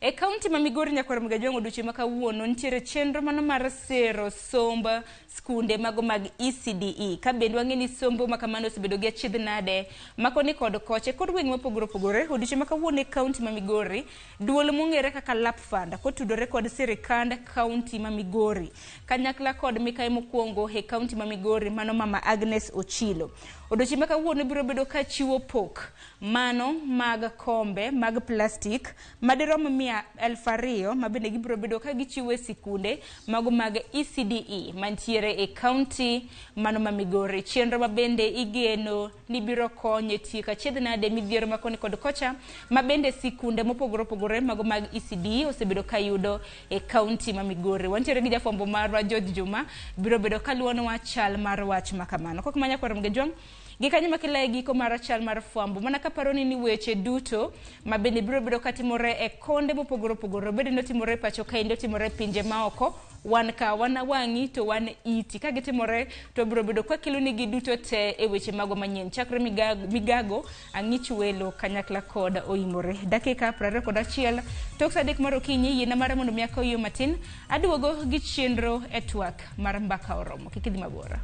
E kaunti ma Migori nyakwar Mgajwang' odiochieng' ma kawuono nitiere chenro mano mar sero somb skunde mago mag ECDE. Ka bende wang'e ni sombo ma kamano osebedo gi achiedh nade ma koni kod kocha e kor gwenge mopogore opogore. Odiochieng' ma kawuono e kaunti ma Migori, duol mong'ere kaka Lap Fund kotudore kod sirikand kaunti ma Migori kanyakla kod mikayi mokwongo e kaunti ma Migori mano Mama Agnes Ochilo. Odiochieng' ma kawuono biro bedo ka chiwo pok mano mag kombe mag plastik madirom 2,000 ma bende gibiro bedo ka gichiwo e sikunde mago mag ECDE mantiere e kaunti mano ma Migori. Chenro ma bende igeno ni biro konyo e tieko achiedh nade midhiero ma koni kod kocha ma bende sikunde mopogore opogore mago mag ECDE osebedo ka yudo e kaunti ma Migori. Wantiere gi jafwambo marwa George Juma biro bedo kaluwonwa chal mar wach ma kamano. Kok ma nyakwar Mgejwang' gi kanyo makela e giko mar chal mar fwambo mana kaparo ni ni weche duto ma bende biro bedo katimore e konde mopogore opogore obed ni otimore e pacho kaendi otimore e pinje maoko wan ka wan wang'i to wan iti ka gitimore to biro bedo kwakelonigi duto te e weche mago manyien chakre migago ang'ich welo kanyakla kod oimore dakika 21 tok saa 3 mar okinyi yiena mara mondo mi akaw yo matin aduogo gi chenro e twak mar mbaka oromo kik idhi mabor.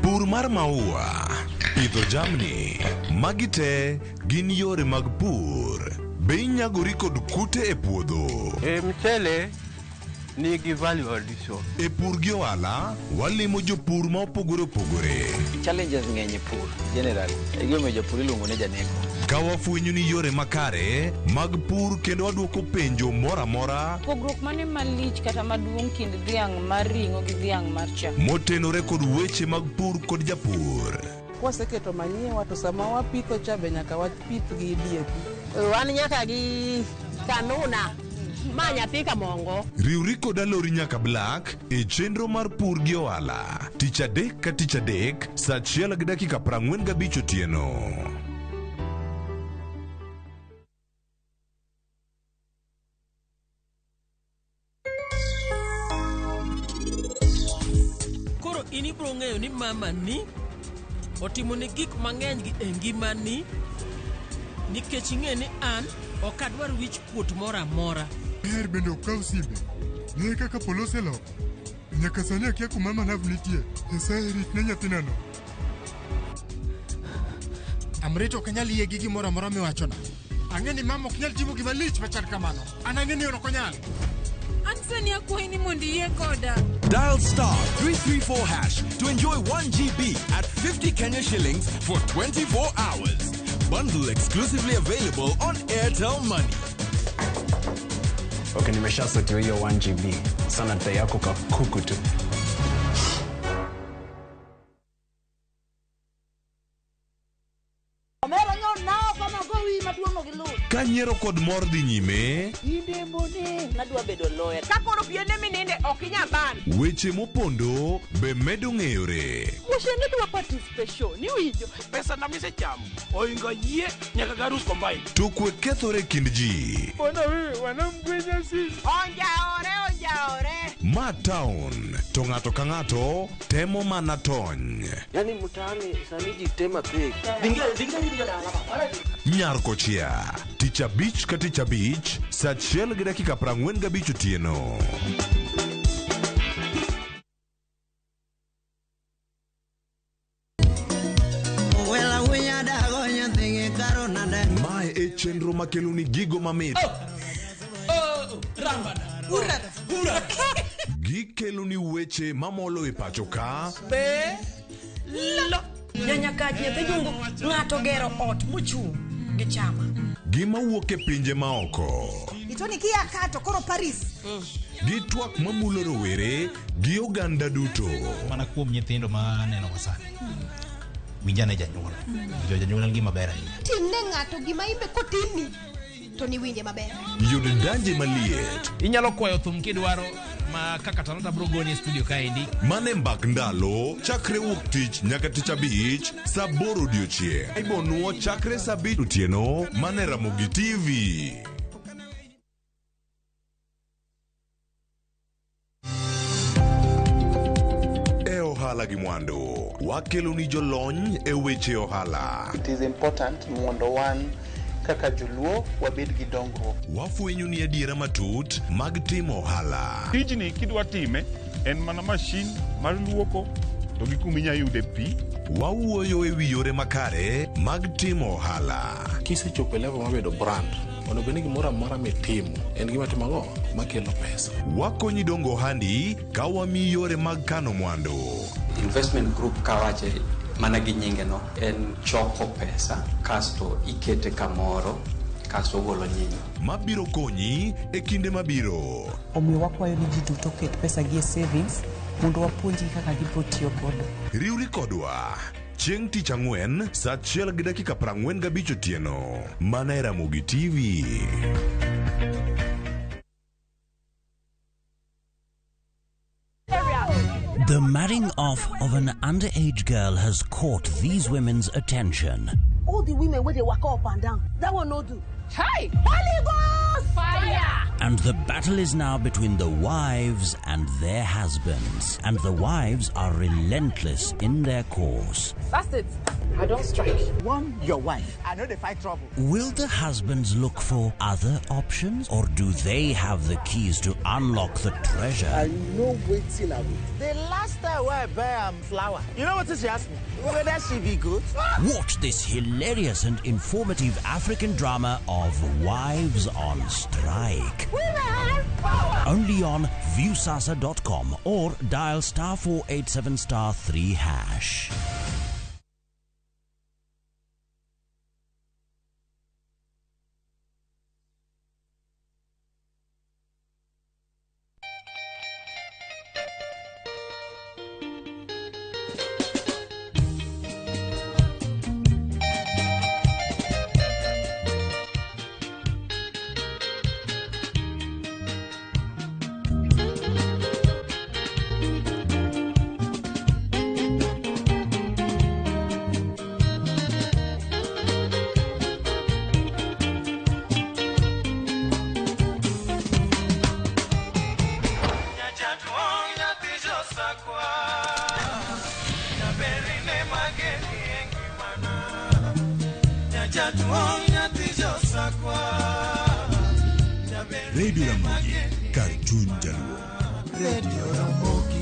Pur mar maua, pidho jamni, magi te gin yore mag pur. Be inyagori kod kute e puodho? E mchele nigi value addition. E pur gi ohala, walimo jopur ma opogore opogore. Challenges ng'eny e pur generally. E gimomiyo japur iluongo ni janeko. Ka wafwenyo ni yore makare mag pur kendo wadwoko penjo moro amora Pogruok mane malich kata maduong' kind dhiang' mar ring'o gi dhiang' mar chak? motenore kod weche mag pur kod japur. Kwaseketo manyiwa to sama wapitho cha be nyaka wapith gi DAP. Wan nyaka gi kanuna ma nyathi kamongo. Riwri kod Alori nyaka Black e chenro mar pur gi ohala tich adek ka tich adek saa achiel gi dakika 45 otieno. Koro in ibiro ng'eyo ni mama ni otimoni gik mang'eny gi e ngimani nikech ing'e ni an ok adwar wich kuot moro amora. Ber bende ok kaw simbe. Ne kaka polo oseloko. Nyaka sani akia kuma Manav nitie. Nyasaye ritna nyathinano. Amrito ok anyal yie gi gimoro amora miwachona. Ang'e ni mama ok nyal timo gima lich machal kamano. An ang'e ni ok onyal. An sani akwayi ni mondo iyie koda. Dial star 334 hash to enjoy 1 GB at 50 Kenya shillings for 24 hours. Bundle exclusively available on Airtel Money. Okay, nimeshasotiwa hiyo 1 GB. Sana dai yako ka kuku tu. Omera nyo nao kama gowi maduong' ok iluw. Ka nyiero kod mor dhi nyime, Nadwa bedo lawyer. Ka koro piende mininde ok inyal ban. weche mopondo be medo ng'eyore. Wuoche ne dwa participation, iwinjo? Pesa na misechamo oingo yie nyaka garus combine. To kwe kethore e kind ji. Bwana wewe wanamgwenya sisi. Onjaore, onjaore. Ma town to ng'ato ka ng'ato temo mana tony. Yaani mtaani sani ji tema pek. Nyar kochia tich abich ka tich abich saa achiel gi dakika 45 otieno. Mae e chenro makelo ni gigo mamit. Gikelo ni weche mamolo e pacho ka Nyanyakach nyathi jungu ng'ato gero ot mochung' gi chama. gi mawuok e pinje maoko. Itoni kia ka to koro Paris. Gi twak mamulo rowere gi oganda duto. Mana kuom nyithindo ma aneno ga sani. Winjane janyuol. Winjo janyuol en gima ber ahinya. Timne ng'ato gima imbe kotimni to niwinje maber. Yud danje maliet. Inyalo kwayo thum kidwaro ma kaka Talanta biro goni e studio kaendi. Mane mbak ndalo chakre wuok tich nyaka tich abich saa aboro odiochieng'. Ibonuo chakre saa abich otieno mane Ramogi TV. ohala gi mwandu. Wakeloni jolony e weche ohala. It is important mondo wan kaka joluo wabed gi dongruok. Wafwenyoni adiera matut mag timo ohala. Tijni kidwa time en mana mashin mar luoko to gi kuma inya yude pi. Wawuoyo e wi yore makare mag timo ohala. Kisechopo e level mar bedo brand, onego bed ni gimoro amora mitimo en gima timo ang'o makelo pesa. Wakonyi dongo ohandi ka wamiyi yore mag kano mwandu. Investment group kawache mana gi nyinge no en choko pesa kasto ikete kamoro kasto ogolo nyinyo. Mabiro konyi e kinde mabiro. Omiyo wakwayo ni ji duto oket pesa gi e savings mondo wapuonjgi kaka gibiro tiyo godo. Riwri kodwa chieng' tich ang'wen saa 1:45 otieno mana e Ramogi TV. The marrying off of an underage girl has caught these women's attention. All the women wey dey waka up and down, that one no do. Hi! Holy Ghost! Fire! And the battle is now between the wives and their husbands. And the wives are relentless in their course. That's it. I don't strike. One, your wife. I know they fight trouble. Will the husbands look for other options, or do they have the keys to unlock the treasure? I know waiting I will. The last time where I buy flour, you know what she asked me? Whether she be good? Watch this hilarious and informative African drama of Wives on Strike. Women power! Only on viewsasa.com or dial *487 *3#. Radio Ramogi, kar chuny jaluo. Radio Ramogi.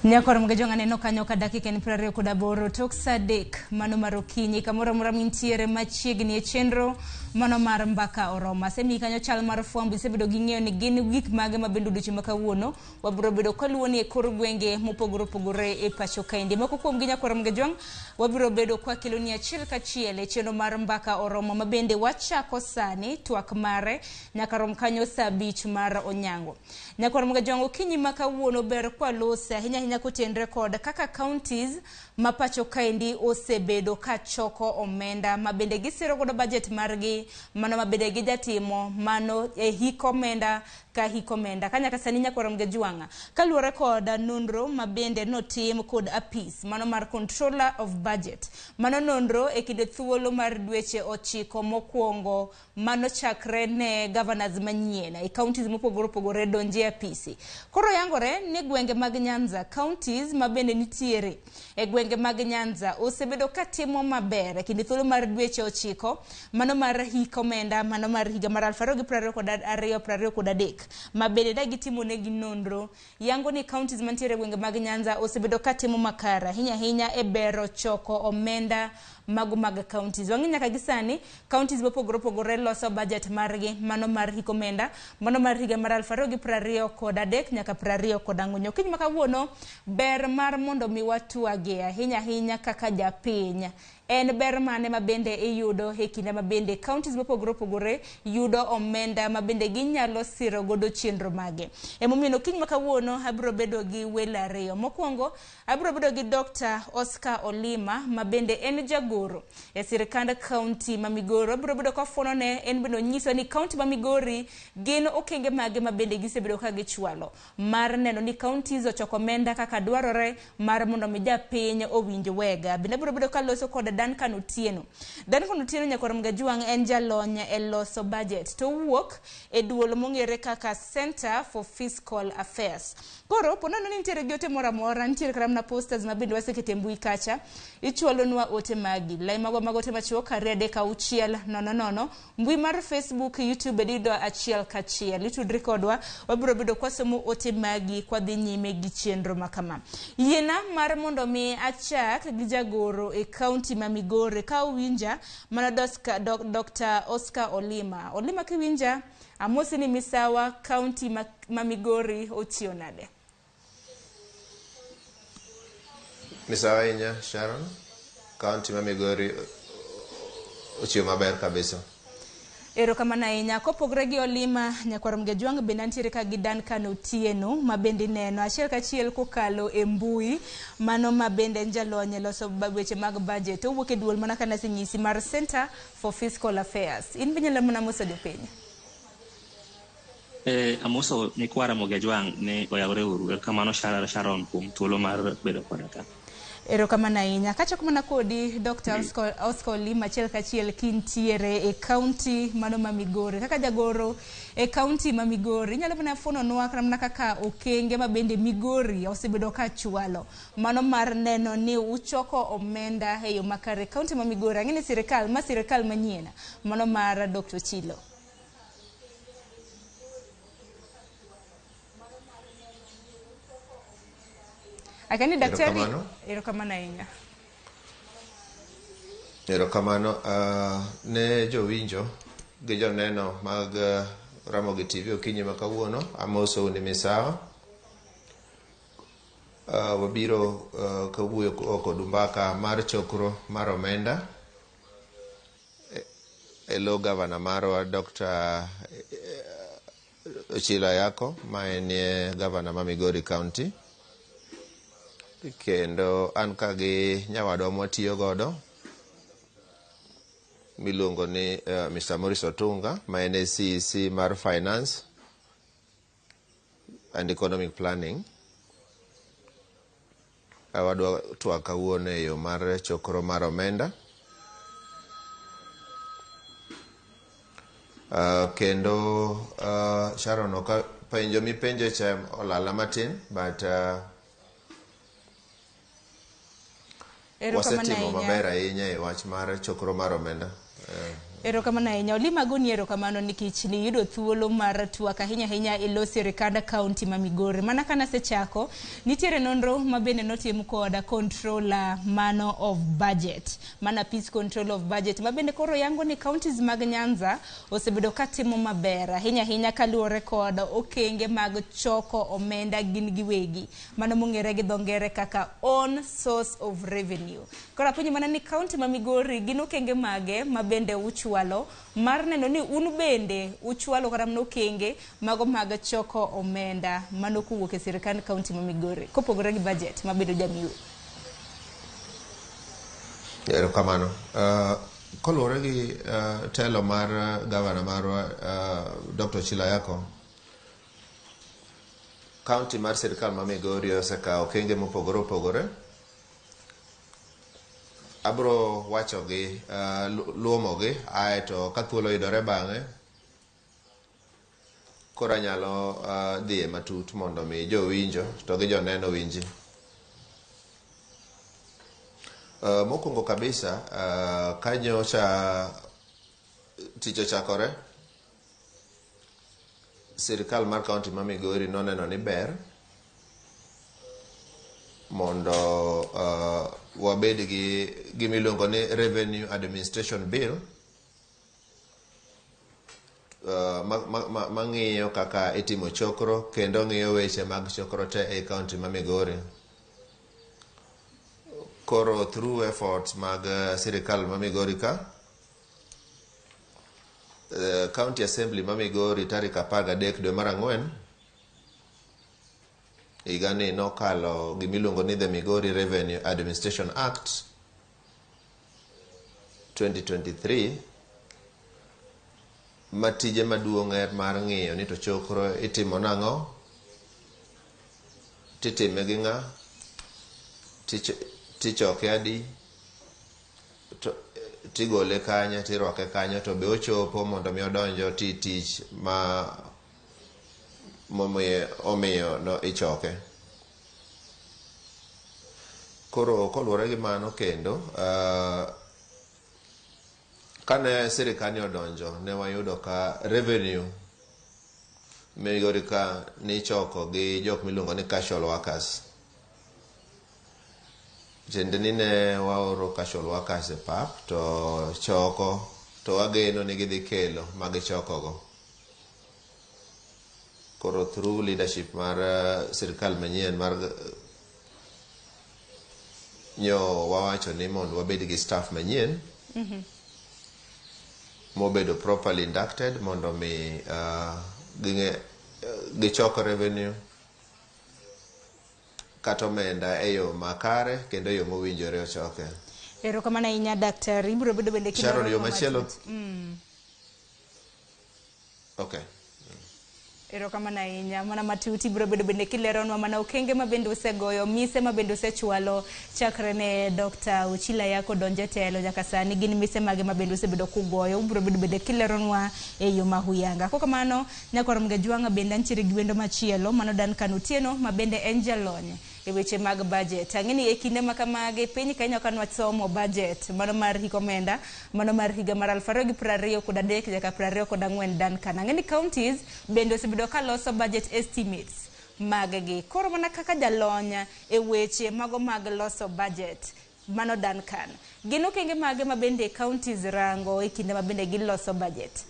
Nyakwar Mgejong aneno kanyo ka dakika en 28 tok saa 3 mano mar okinyi kamoro amora mintiere machiegni e chenro mano mar Mbaka Oromo. Asemiyi kanyo chal mar fwambo, isebedo gi ng'eyo ni gin gik mage ma bende odiochieng' ma kawuono wabiro bedo kaluwo ni e kor gwenge mopogore opogore e pacho kaendi. Moko kuom gi Nyakwar Mgejong wabiro bedo kwakeloni achiel kachiel e chenro mar Mbaka Oromo ma bende wachako sani twak mare nyaka rom kanyo saa 5 mar onyango. Nyakwar Mgejong okinyi ma kawuono ber kwalose ahinya ahinya kotenre kod kaka counties ma pacho kaendi osebedo kachoko omenda ma bende gisiro godo budget margi mano ma bende gijatimo mano e hik omenda ka hik omenda. Ka nyaka sani Nyakwar Mgejwang' kaluwore kod nonro ma bende notim kod apis mano mar Controller of Budget, mano nonro e kinde thuolo mar dweche 9 mokwongo mano chakre ne governors manyien e counties mopogore opogore donje apisi. Koro yangore ni gwenge mag Nyanza, counties ma bende nitiere e gwenge mag Nyanza osebedo katimo maber e kinde thuolo mar dweche 9 mano mar hik omenda mano mar higa mar 2022 23 ma bende da gitimo negi nonro yango ni counties mantiere e gwenge mag Nyanza osebedo katimo makare ahinya ahinya e bero choko omenda mago mag counties. Wang'e nyaka gi sani counties mopogore opogore loso budget margi mano mar hik omenda mano mar higa mar 2023 nyaka 24. Okinyi ma kawuono ber mar mondo mi watwage ahinya ahinya kaka japiny En ber mane ma bende iyudo e kinde ma bende counties mopogore opogore yudo omenda ma bende ginyalo siro godo chenro mage. Emomiyo okinyi ma kawuono abiro bedo gi welo ariyo. Mokwongo abiro bedo gi Dr. Oscar Olima ma bende en jagoro e sirikand county ma Migori. Abiro bedo kafuonone en bende onyiso ni county ma Migori gin okenge mage ma bende gisebedo ka gichwalo mar neno ni counties ochoko omenda kaka dwarore mar mondo mi japiny owinj wega. Bende abiro bedo kaloso kod Duncan Otieno. Duncan Otieno nyakwar Mgajwang' en jalony e loso budget to owuok e duol mong'ere kaka Center for Fiscal Affairs. Koro po nono ni nitiere gi ote moro amora, nitiere kata mana posters ma bende wasekete e mbui kacha, ichwalonwa ote magi. Lai magwa mag ote machuok 236 00, mbui mar Facebook, YouTube bende iyudo achiel kachiel. Itudri kodwa, wabiro bedo kwasomo ote magi kwadhi nyime gi chenro ma kama. Yiena mar mondo mi achak gi jagoro e county ma Migori ka uwinja mano Dr. Oscar Olima. Olima kiwinja, amosi ni misawa county ma Migori ochiwo nade? Misawa ahinya Sharon, county ma Migori ochiwo maber kabisa. Erokamano ahinya. Kopogore gi Olima, nyakwar Mgajwang' bende antiere ka gi Duncan Otieno ma bende ineno achiel kachiel kokalo e mbui, mano ma bende en jalony e loso weche mag budget. Owuok e duol mana kana asenyisi mar Center for Fiscal Affairs. In be inyalo mana moso jopiny. Amoso nyikwa Ramogi Ajwang' ni oyawre uru. Erokamano Sharon kuom thuolo mar bedo koda ka. Erokamano ahinya. Kachako mana kodi Dr. Oscar Olima achiel kachiel kintiere e county mano ma Migori. Kaka jagoro e county ma Migori, inyalo mana fuononwa kata mana kaka okenge ma bende Migori osebedo ka chwalo. Mano mar neno ni uchoko omenda e yo makare. County ma Migori, ang'e ni sirikal, ma sirikal manyien, mano mar Dr. Ochilo. Akani daktari, erokamano ahinya. Erokamano ne jowinjo gi joneno mag Ramogi TV okinyi ma kawuono. Amosou ni misawa. Wabiro kawuoyo kodu mbaka mar chokro mar omenda e lo gavana marwa Dr. Ochilo Ayako ma en gavana ma Migori County. Kendo an ka gi nyawadwa mwatiyo godo miluongo ni Mr. Maurice Otunga ma en CEC mar Finance and Economic Planning. Wadwa twak kawuono e yo mar chokro mar omenda. Kendo Sharon ok penjo mipenjo cha olala matin but wasetimo maber ahinya e wach mar chokro mar omenda. Erokamano ahinya. Olima goni erokamano nikech niyudo thuolo mar twak ahinya ahinya e lo sirikand county ma Migori. Mana kana asechako, nitiere nonro ma bende notim koda controller mano of budget, mana peace control of budget, ma bende koro yango ni counties mag Nyanza osebedo katimo maber ahinya ahinya kaluwore kod okenge mag choko omenda gin giwegi, mano mong'ere gi dho ngere kaka own source of revenue. Koro apenjo mana ni county ma Migori gin okenge mage ma bende uchwalo mar neno ni un bende uchwalo kata mana okenge mago mag choko omenda mano kowuok e sirikand county ma Migori kopogore gi budget ma bedo jamiu. Erokamano. Koluwore gi telo mar gavana marwa Dr. Ochilo Ayako, county mar sirikal ma Migori osekawo okenge mopogore opogore. Abro wachogi, luomogi, aeto ka thuolo oyudore bang'e koro anyalo dhiye matut mondo mi jowinjo to gi joneno winji. Mokwongo kabisa, ka nyocha tich ochakore, sirikal mar county ma Migori noneno ni ber mondo wabed gi gima iluongo ni Revenue Administration Bill mang'iyo kaka itimo chokro kendo ng'iyo weche mag chokro te e county ma Migori. Koro through efforts mag sirikal ma Migori ka, County Assembly ma Migori tarik 13 dwe mar 4 higani nokalo gimiluongo ni the Migori Revenue Administration Act 2023, ma tije maduong' en mar ng'iyo ni to chokro itimo nang'o, titime gi ng'a, tichoke adi, to tigole kanye, tirwake kanye, to be ochopo mondo mi odonj oti tich ma omiyo no ichoke. Koro koluwore gi mano kendo, kane sirikal ni odonjo, ne wayudo ka revenue Migori ka nichoko gi jok miluongo ni casual workers. Tiende ni ne waoro casual workers e pap to choko, to wageno ni gidhi kelo ma gichokogo. Koro through leadership mar sirikal manyien mar nyo wawacho ni mondo wabed gi staff manyien mobedo properly inducted mondo mi gichok revenue kata omenda e yo makare kendo e yo mowinjore ochoke. Erokamano ahinya, daktari. Ibiro bedo bende Sharon, yo kilero machielo matut. Okay. Erokamano ahinya. Mana matut ibiro bedo bende kileronwa mana okenge ma bende usegoyo, mise ma bende usechwalo chakre ne Dr. Uchila Yako donjo e telo nyaka sani, gin mise mage ma bende usebedo kugoyo. Ubiro bedo bende kileronwa e yo ma huyanga. Kokamano, nyakwar Mgajwang'a bende antiere gi wendo machielo, mano Duncan Otieno ma bende en jalony e weche mag budget. Ang'e ni e kinde ma kamagi piny Kenya ka nwasomo budget mano mar hik omenda mano mar higa mar 2023 nyaka 24. Duncan, ang'e ni counties bende osebedo ka loso budget estimates mag gi. Koro mana kaka jalony e weche mago mag loso budget, mano Duncan, gin okenge mage ma bende counties rango e kinde ma bende giloso budget?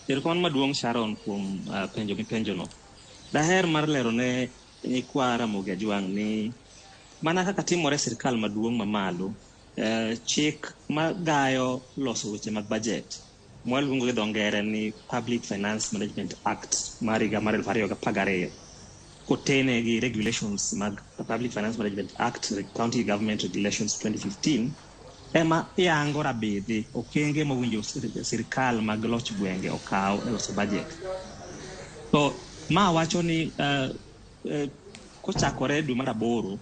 Erokamano maduong' Sharon kuom penjo mipenjono. Daher mar lero ne nyikwa Ramogi Ajwang' ni mana kaka timore e sirikal maduong' mamalo, chik magayo loso weche mag budget mwaluongo gi dho ngere ni Public Finance Management Act mar higa mar 2012, kotene gi regulations mag Public Finance Management Act, County Government Regulations 2015, ema yango rabidhi okenge mowinjo sirikal mag loch gwenge okaw e loso budget. To ma wacho ni kochakore dwe mar 8,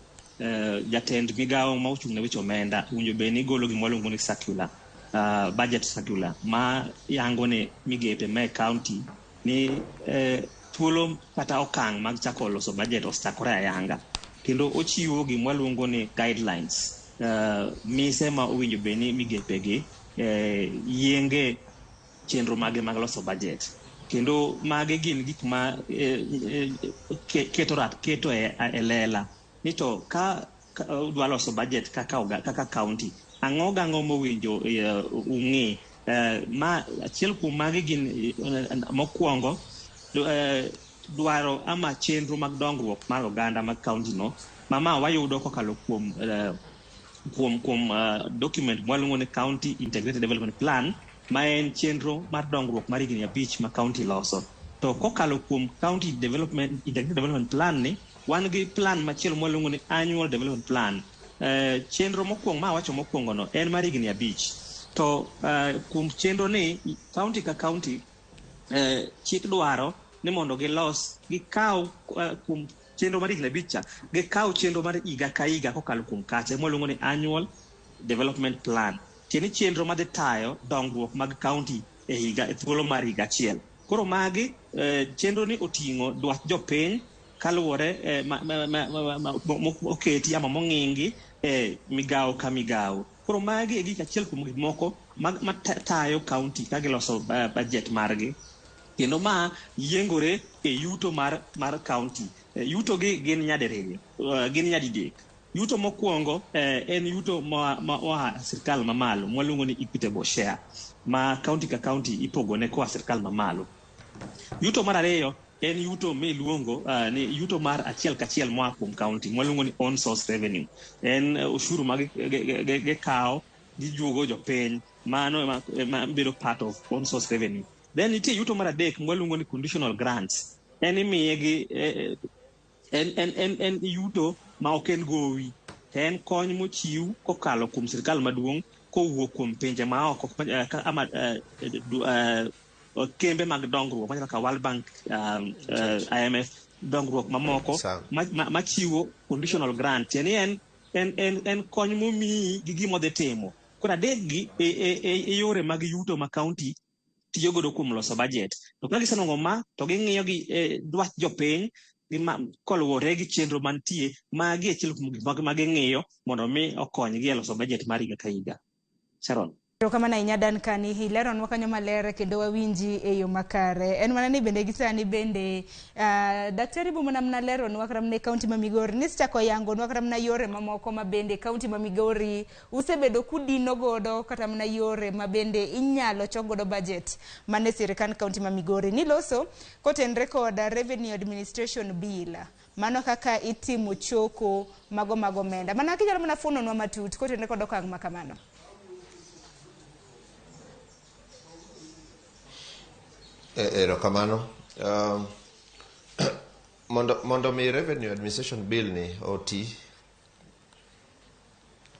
jatend migawo ma ochung' ne weche omenda owinjo bed ni golo gima waluongo ni circular, budget circular ma yango ne migepe ma e county ni thuolo kata okang' mag chako loso budget osechakore ayanga, kendo ochiwo gima waluongo ni guidelines, mise ma owinjo bed ni migepe gi yienge chenro mage mag loso budget. Kendo magi gin gik ma keto rat keto e lela ni to ka udwa loso budget kaka county, ang'o gang'o mowinjo ung'i. Ma achiel kuom magi gin mokwongo, dwaro ama chenro mag dongruok mar oganda mag county no ma wayudo kokalo kuom document mwaluongo ni County Integrated Development Plan, ma en chenro mar dongruok mar higni 5 ma county loso. To kokalo kuom County Development Integrated Development Plan ni, wan gi plan machielo mwaluongo ni Annual Development Plan. Chenro mokwongo ma awacho mokwongo no en mar higni 5. To kuom chenro ni, county ka county, chik dwaro ni mondo gilos, gikaw kuom chenro mar higni 5 cha, gikaw chenro mar higa ka higa kokalo kuom kacha mwaluongo ni Annual Development Plan. Tiende ni chenro madhi tayo dongruok mag county e higa, e thuolo mar higa achiel. Koro magi chenro ni oting'o dwach jopiny kaluwore oketi ama mong'ingi e migawo ka migawo. Koro magi e gik achiel kuom gik moko ma tayo county ka giloso budget margi. Kendo ma yiengore e yuto mar county. Yuto gi gin nyadiriyo, gin nyadidek. Yuto mokwongo en yuto ma oa sirkal mamalo mwaluongo ni equitable share, ma county ka county ipogo ne koa sirkal mamalo. Yuto mar ariyo en yuto miluongo ni yuto mar achiel kachiel moa kuom county mwaluongo ni own source revenue. En ushuru ma gikawo gijuogo jopiny, mano ema bedo part of own source revenue. Then nitie yuto mar adek mwaluongo ni conditional grants. En imiye gi en yuto ma ok en gowi, to en kony mochiw kokalo kuom sirkal maduong' kowuok kuom pinje maoko ama kembe mag dongruok machalo kaka World Bank, IMF, dongruok mamoko machiwo conditional grant. Tiende ni en kony momiyi gi gima odhi timo. Koro adek gi e yore mag yuto ma county tiyo godo kuom loso budget. To ka gisenwang'o ma, to ging'iyo gi dwach jopiny koluwore gi chenro mantie, magi achiel kuom gik ma ging'iyo mondo mi okonygi e loso budget mar higa ka higa. Sharon. Erokamano ahinya Duncan, ileronwa kanyo maler kendo wawinji e yo makare. En mana ni bende gi sani bende Daktari Bumana mana leronwa kata mana e kaunti ma Migori nisechako yangonwa kata mana yore mamoko ma bende kaunti ma Migori usebedo kudino godo kata mana yore ma bende inyalo chok godo budget mane sirikand kaunti ma Migori niloso kotenre kod Revenue Administration Bill. Mano kaka itimo choko mago mag omenda. Mana kinyalo mana fuononwa matut kotenre kod okang' ma kamano. Erokamano. Mondo mi Revenue Administration Bill ni oti,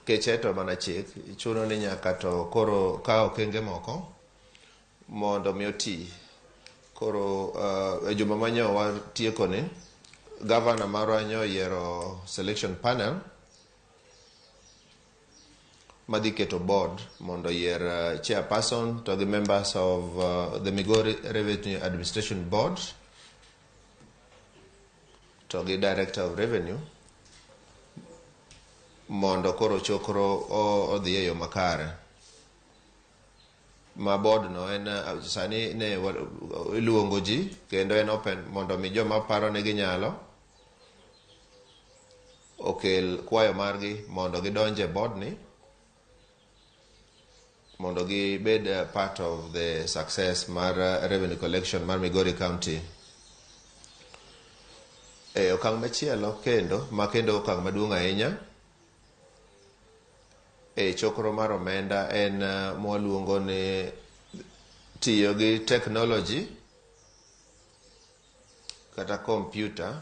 keche to mana chik, chuno ni nyaka to koro ka okenge moko mondo mi oti. Koro e juma manyo watieko ni, gavana marwa nyo oyiero selection panel madhi keto board mondo oyier chairperson to gi members of the Migori Revenue Administration Board to gi Director of Revenue mondo koro chokro odhi e yo makare. Ma board no en sani ne iluongo ji kendo en open mondo mi joma paro ni ginyalo okel kwayo margi mondo gidonje board ni mondo gibed part of the success mar revenue collection mar Migori County. E okang' machielo kendo, ma kendo okang' maduong' ahinya e chokro mar omenda en mwaluongo ni tiyo gi technology kata computer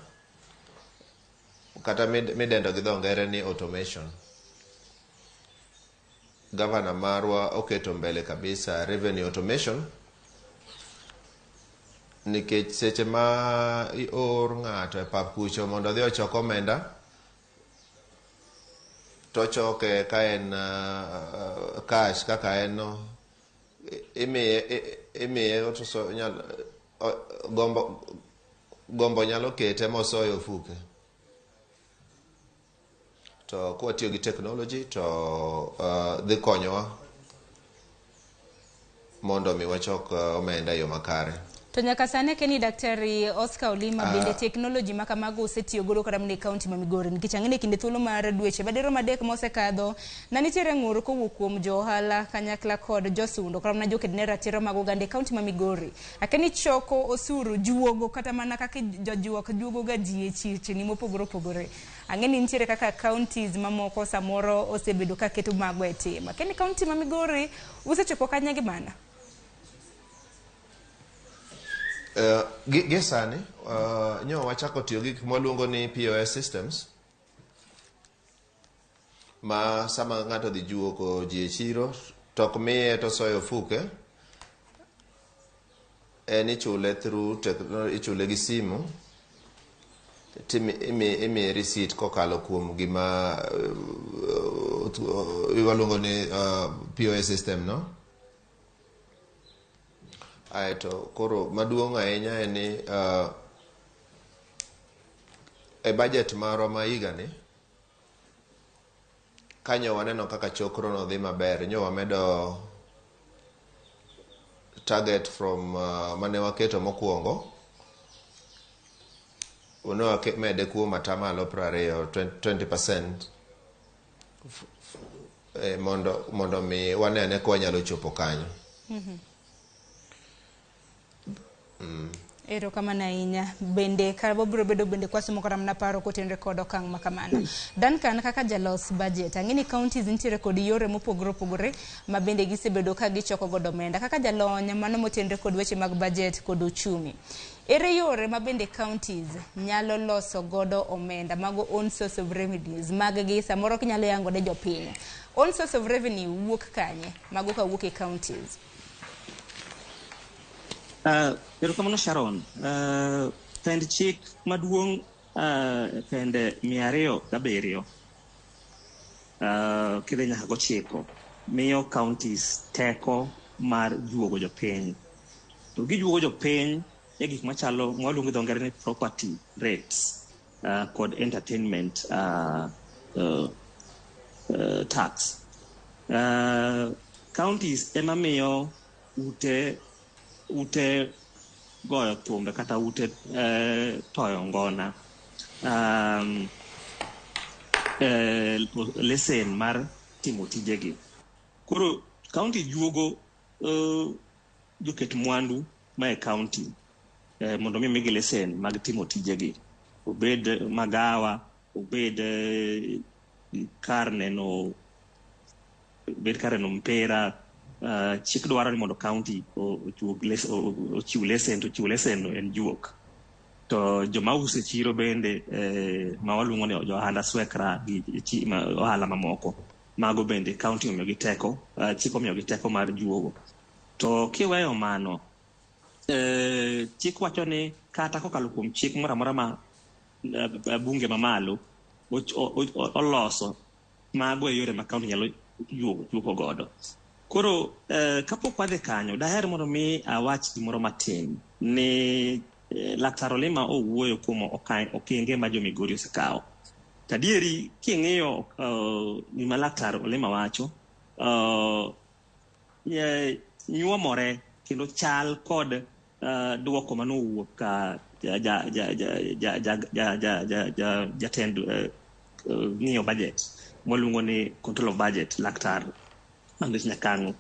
kata midendo gi dho ngere ni automation. Gavana marwa oketo mbele kabisa revenue automation nikech seche ma ior ng'ato e pap kucho mondo odhi ochok omenda to ochoke ka en cash kaka en no, imiye gombo nyalo kete mosoye ofuke. To kwatiyo gi technology to dhi konyowa mondo mi wachok omenda e yo makare. To nyaka sani akia ni Daktari Oscar Olima bende teknoloji ma kamago osetiyo godo kata mana e kaunti ma Migori, nikech ang'e ni e kinde thuolo mar dweche madirom 3 mosekadho na nitiere ng'ur kowuok kuom jo ohala kanyakla kod josundo kata mana joked ne ratiro mag oganda e kaunti ma Migori. Akia ni choko osuru juogo kata mana kaka jojuok juogo ga ji e chirni mopogore opogore. Ang'e ni nitiere kaka counties mamoko samoro osebedo ka keto mago e tim. Akia ni kaunti ma Migori usechopo kanye gi mana? Gi sani nyo wachako tiyo gi gik mwaluongo ni POS systems ma sama ng'ato dhi juoko ji e chiro to ok miye to osoyo ofuke, en ichule through technology, ichule gi simu imiye receipt kokalo kuom gima waluongo ni POS system no. Aeto koro maduong' ahinya en ni e budget marwa ma higa ni kanyo waneno kaka chokro no dhi maber, nyo wamedo target from mane waketo mokwongo, ne wamede kuom atamalo 20, 20% mondo mi wane ane ka wanyalo chopo kanyo. Erokamano ahinya. Bende ka wabiro bedo bende kwasomo kata mana paro kotenore kod okang' ma kamano. Duncan kaka jalos budget, ang'e ni counties nitiere kod yore mopogore opogore ma bende gisebedo ka gichoko godo omenda. Kaka jalony mano motenore kod weche mag budget kod uchumi. Ere yore ma bende counties nyalo loso godo omenda mago own source of revenues mag gi samoro ok inyalo yango ne jopiny. Own source of revenue wuok kanye? Mago kawuok e counties. Erokamano Sharon. Pend chik maduong' pende 207 kidhi nyaka gochiko miyo counties teko mar juogo jopiny. To gijuogo jopiny e gik machalo mwaluongo gi dho ngere ni property rates kod entertainment tax. Counties ema miyo ute goyo thumbe kata ute toyo ngona lesen mar timo tijegi. Koro county juogo joket mwandu ma e county mondo mi migi lesen mag timo tijegi. Obed magawa, obed kar neno mpira. Chik dwaro ni mondo county ochiw lesen, to chiwo lesen no en juok. To joma uso e chiro bende ma waluongo ni jo ohanda swekra gi ohala mamoko, mago bende county omiyogi teko, chik omiyogi teko mar juogo. To kiweyo mano, chik wacho ni kata kokalo kuom chik moro amora ma bunge mamalo oloso, mago e yore ma county nyalo juoko godo. Koro kapok wadhi kanyo, daher mondo mi awach gimoro matin ni Laktar Olima owuoyo kuom okenge ma jo Migori osekawo. To adieri king'iyo gima Laktar Olima wacho, nyuomore kendo chal kod duoko manowuok ka jatend ng'iyo budget mwaluongo ni control of budget, Laktar Andres Nyakang'o.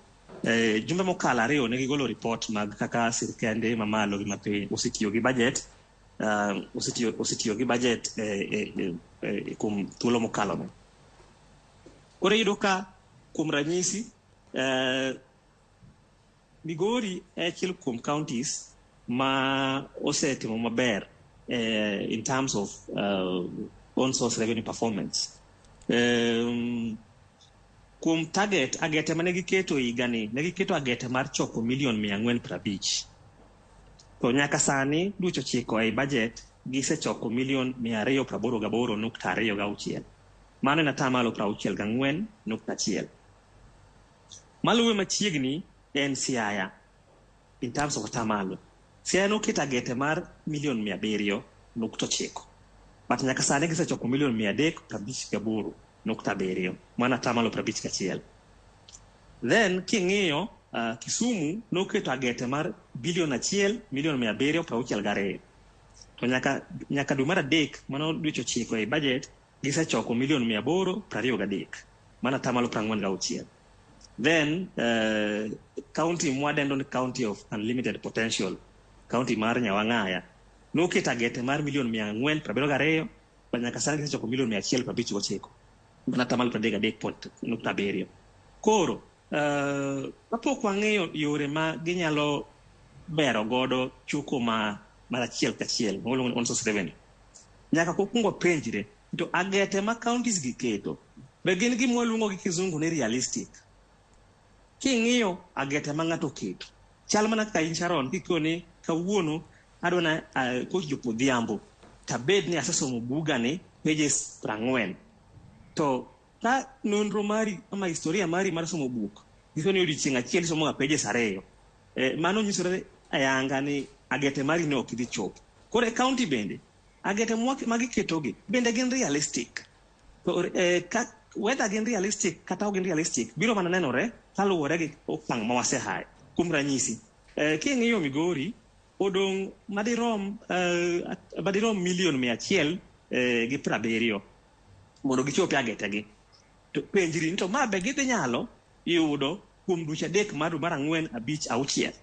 Jumbe mokalo ariyo ne gigolo report mag kaka sirkende mamalo gi mapiny osetiyo gi budget, osetiyo gi budget kuom thuolo mokalo no. Koro iyudo ka kuom ranyisi Migori e achiel kuom counties ma osetimo maber in terms of own source revenue performance. Kuom target agete mane giketo higani, ne giketo agete mar choko milion 450. To nyaka sani dweche 9 ei budget gisechoko milion 288.26. Mano en atamalo 64.1. Maluwe machiegni en Siaya in terms of atamalo. Siaya noketo agete mar milion 700.9. But nyaka sani gisechoko milion 358.7, mano atamalo 51. Then king'iyo Kisumu noketo agete mar bilion 1 milion 762. To nyaka dwe mar 3 mano dweche 9 ei budget gisechoko milion 823, mano atamalo 46. Then county mwadendo ni county of unlimited potential, county mar Nyawang'aya noketo agete mar milion 472, nyaka sani gisechoko milion 159, mano atamalo 33.7. Koro kapok wang'eyo yore ma ginyalo bero godo chuko ma mar achiel kachiel waluongo ni own source revenue, nyaka kuongo penjre to agete ma counties gi keto be gin gima waluongo gi kizungu ni realistic. King'iyo agete ma ng'ato oketo, chal mana kaka in Sharon kikoni kawuono adwa na kochopo odhiambo tabed ni asesomo bugani pages 40, to ka nonro mari ama historia mari mar somo buk nyiso ni odiochieng' achiel isomo ga pages 2, mano nyisore ayanga ni agete mari ne ok idhi chopo. Koro e county bende agete magiketogi bende gin realistic. To whether gin realistic kata ok gin realistic biro mana nenore kaluwore gi okang' ma wasehaye. Kuom ranyisi, king'iyo Migori odong' madirom milion 170 mondo gichop e agetegi. To penjri ni to ma be gidhi nyalo yudo kuom dweche 3 mar dwe mar 4, 5, 6.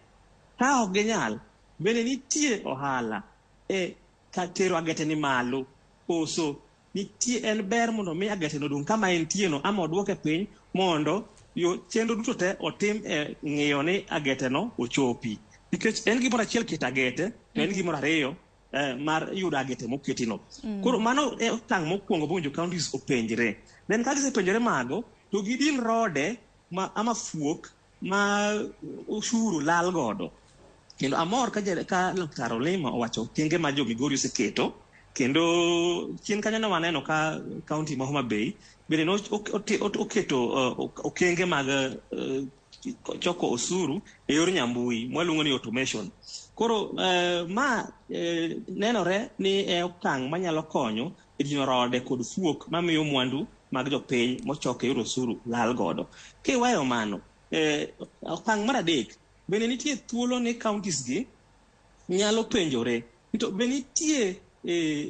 Ka ok ginyal, Bende nitie ohala e ka tero agete ni malo koso nitie en ber mondo mi agete no odong' kama entie no ama oduoke piny mondo yo chenro duto te otim e ng'iyo ni agete no ochopi. Nikech en gimoro achiel keto agete to en gimoro ariyo mar yudo agete moketi no. Koro mano e okang' mokwongo mowinjo counties openjre. Then ka gisepenjore mago to gidin rode ma ama fuok ma ushuru lal godo. Kendo amor ka Laktar Olima owacho okenge ma jo Migori oseketo kendo chien kanyo ne waneno ka county ma Homa Bay bende oketo okenge mag choko osuru e yor nyambui mwaluongo ni automation. Koro ma nenore ni e okang' manyalo konyo e dino rode kod fuok mamiyo mwandu mag jopiny mochok e yor osuru lal godo. Kiweyo mano, okang' mar adek bende nitie thuolo ni counties gi nyalo penjore to be nitie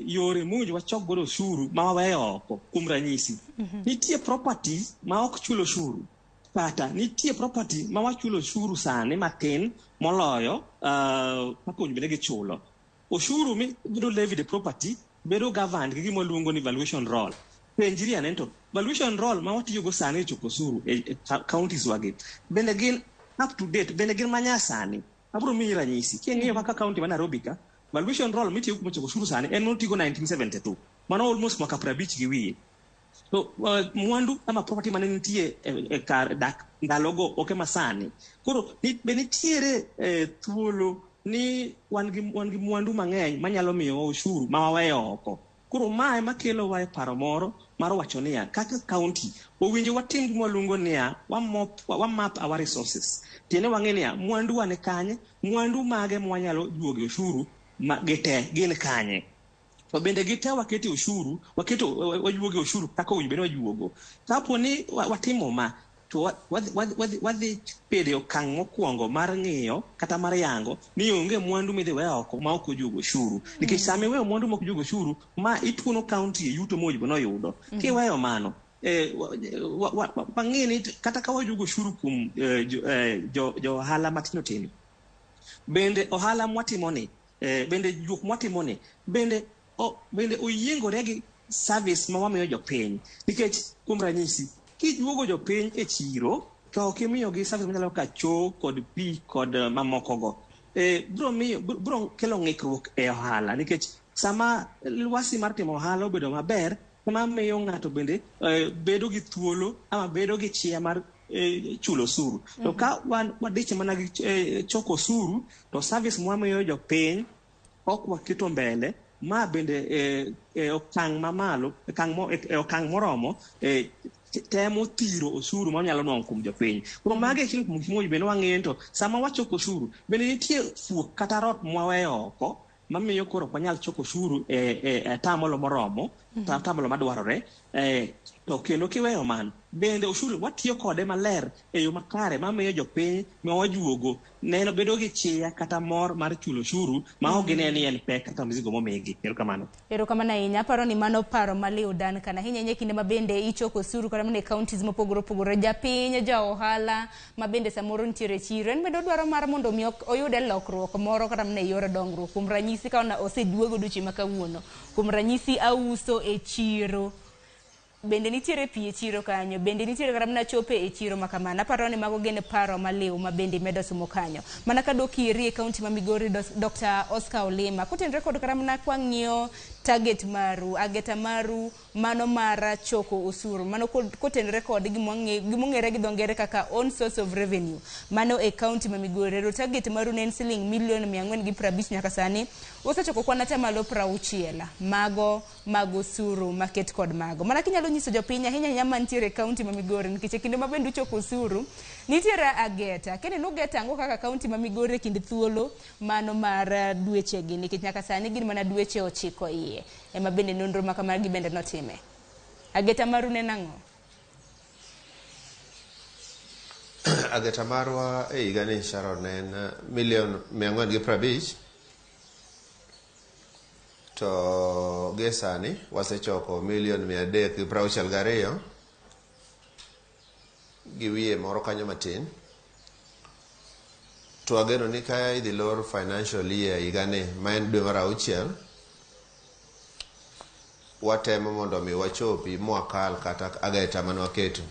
yore mowinjo wachok godo osuru ma waweyo oko. Kuom ranyisi, nitie property ma ok chul osuru kata nitie property ma wachulo osuru sani matin moloyo kaka owinjo bed ni gichulo. Osuru mibedo levied e property bedo governed gi gima waluongo ni valuation roll. Penjri ane to valuation roll ma watiyogo sani e choko osuru e counties wagi bende gin up to date, bende gin manyasani. Abiro miyi ranyisi. King'iyo kaka county ma Nairobi ka, valuation roll mitiyogo kuom choko osuru sani en motigo 1972. Mano almost mwaka 50 gi wiye. To mwandu ama property mane nitie e kar dak ndalogo ok ema sani. Koro be nitiere thuolo ni wan gi mwandu mang'eny manyalo miyowa osuru ma waweyo oko. Koro mae makelowa e paro moro mar wacho niya, kaka county owinjo watim gima waluongo niya, wamap our resources. Tiende wang'e niya, mwandu wa ni kanye, mwandu mage mwanyalo juogo osuru ma gite gin kanye. To bende gite wakete osuru, waketo wajuogo osuru kaka owinjo bed ni wajuogo. Kapo ni watimo ma, to wadhi bedo e okang' mokwongo mar ng'iyo kata mar yango ni onge mwandu midhi weyo oko ma ok ojuogo osuru. Nikech sama iweyo mwandu ma ok ojuogo osuru, ma ituono county e yuto mowinjo bed ni oyudo. Kiweyo mano, wang'e ni kata ka wajuogo osuru kuom jo ohala matindo tindo, bende ohala mwatimo ni, bende juok mwatimo ni, bende oyiengore gi service ma wamiyo jopiny. Nikech kuom ranyisi, kijuogo jopiny e chiro to ok imiyogi service machalo kaka choo kod pi kod mamokogo, biro kelo ng'ikruok e ohala. Nikech sama lwasi mar timo ohala obedo maber, ema miyo ng'ato bende bedo gi thuolo ama bedo gi chia mar chulo osuru. To ka wan wadich mana gi choko osuru, to service mwamiyo jopiny ok waketo mbele, ma bende okang' mamalo, okang' moromo temo thiro osuru ma wanyalo nwang'o kuom jopiny. Koro mago e achiel kuom gik mowinjo bed ni wang'iyo to sama wachoko osuru, bende nitie fuok kata rot mwaweyo oko mamiyo koro ok wanyal choko osuru e atamalo moromo, atamalo madwarore. To kendo kiweyo mano, bende osuru watiyo kode maler e yo makare mamiyo jopiny ma wajuogo neno bedo gi chia kata mor mar chulo osuru ma ok gine ni en pek kata mzigo momigi. Erokamano. Erokamano ahinya. Aparo ni mano paro maliw Duncan. Ahinya ahinya kinde ma bende ichoko osuru kata mana e counties mopogore opogore, japiny, ja ohala ma bende samoro nitiere e chiro, en bende odwaro mar mondo mi oyude lokruok moro kata mana e yor dongruok. Kuom ranyisi ka oseduogo odiochieng' ma kawuono, kuom ranyisi auso e chiro, bende nitiere pi e chiro kanyo, bende nitiere kata mana chope e chiro ma kamano. Aparo ni mago gin paro maliw ma bende imedo somo kanyo. Mana kadok iri e county ma Migori, Dr. Oscar Olima, kotenore kod kata mana kwang'iyo target maru, ageta maru mano mar choko osuru, mano kotenore kod gimong'ere gi dho ngere kaka own source of revenue, mano e county ma Migori. Ero target maru ne en siling milion 450 nyaka sani osechoko kwan atamalo 60 mago mag osuru maket kod mago. Mana kinyalo nyiso jopiny ahinya ahinya mantiere e county ma Migori, nikech e kinde ma bende uchoko osuru nitiere ageta. Kendo nugeta ang'o kaka county ma Migori e kind thuolo mano mar dwechegi, nikech nyaka sani gin mana dweche 9 iye ema bende nonro ma kamagi bende notime. Ageta maru ne nang'o? Ageta marwa e higa ni Sharon ne en milion 450, to gie sani wasechoko milion 362 gi wiye moro kanyo matin. To wageno ni ka idhi lor financial year higani ma en dwe mar auchiel, watemo mondo mi wachopi mwakal kata ageta mane waketo.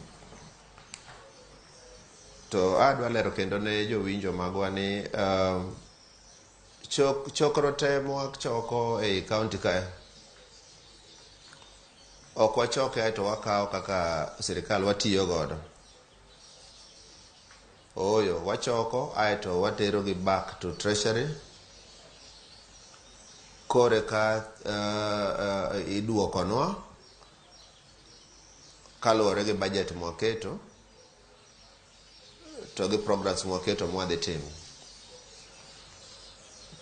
To adwa lero kendo ne jowinjo magwa ni chokro te mwachoko ei county kae ok wachoke aeto wakawo kaka sirikal watiyo godo. Ooyo, wachoko aeto watero gi back to treasury kore ka iduokonwa kaluwore gi budget mwaketo to gi programs mwaketo mwadhi timo.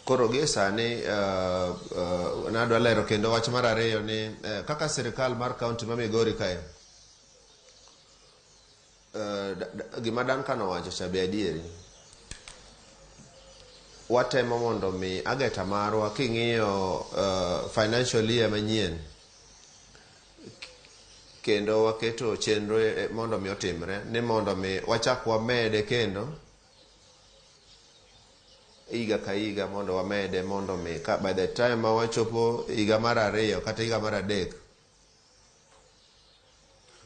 Koro gie sani nadwa lero kendo wach mar ariyo ni kaka sirikal mar county ma Migori kae gima Duncan owacho cha be adieri. Watemo mondo mi ageta marwa king'iyo financial year manyien kendo waketo chenro mondo mi otimre ni mondo mi wachak wamede kendo higa ka higa mondo wamede mondo mi ka by the time ma wachopo higa mar ariyo kata higa mar adek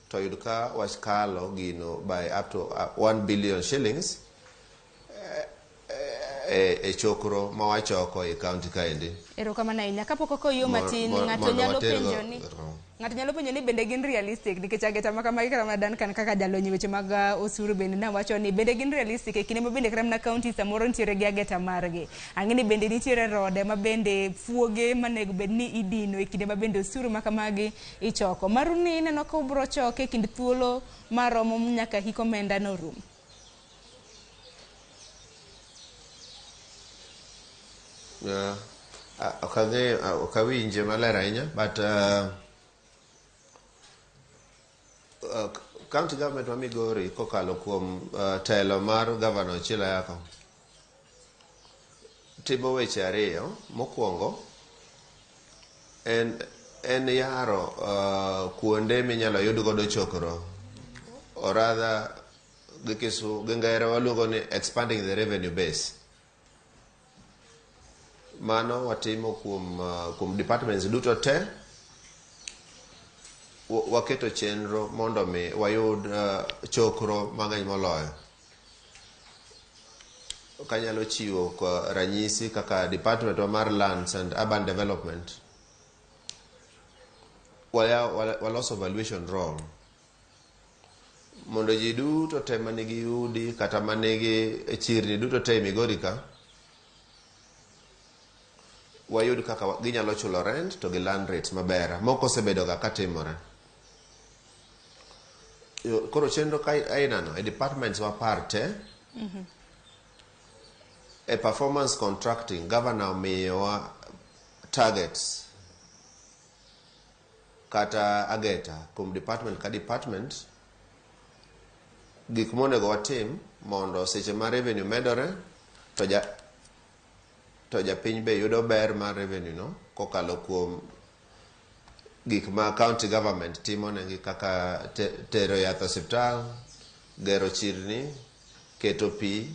to yud ka wakalo gino by up to 1 billion shillings e chokro ma wachoko e county kaendi. Erokamano ahinya. Kapok okoyo matin, ng'ato nyalo penjo ni ng'ato nyalo penjo ni bende gin realistic nikech ageta ma kamagi kata mana Duncan kaka jalony e weche mag osuru bende nawacho ni bende gin realistic e kinde ma bende kata mana county samoro nitiere gi ageta margi. Ang'e ni bende nitiere rode ma bende fuoge manego bed ni idino e kinde ma bende osuru ma kamagi ichoko. Maru ni ineno ka ubro choke e kind thuolo maromo nyaka hik omenda norum. Ok ang'eyo, ok awinje maler ahinya, but county government ma Migori kokalo kuom telo mar governor Ochilo Ayacko timo weche ariyo. Mokwongo en yaro kuonde minyalo yud godo chokro, or rather gi ngere waluongo ni expanding the revenue base. Mano watimo kuom departments duto te. Waketo chenro mondo mi wayud chokro mang'eny moloyo. Kanyalo chiwo ranyisi kaka department mar Lands and Urban Development, waloso valuation roll mondo ji duto te manigi udi kata manigi chirni duto te e Migori ka wayud kaka ginyalo chulo rent to gi land rates maber. Moko osebedo ga katimore. Koro chenro ainano e departments wapar te. E performance contracting, governor omiyowa targets kata ageta kuom department ka department gik monego watim mondo seche ma revenue medore to japiny be yudo ber mar revenue no kokalo kuom gik ma county government timo negi kaka tero yath osiptal, gero chirni, keto pi,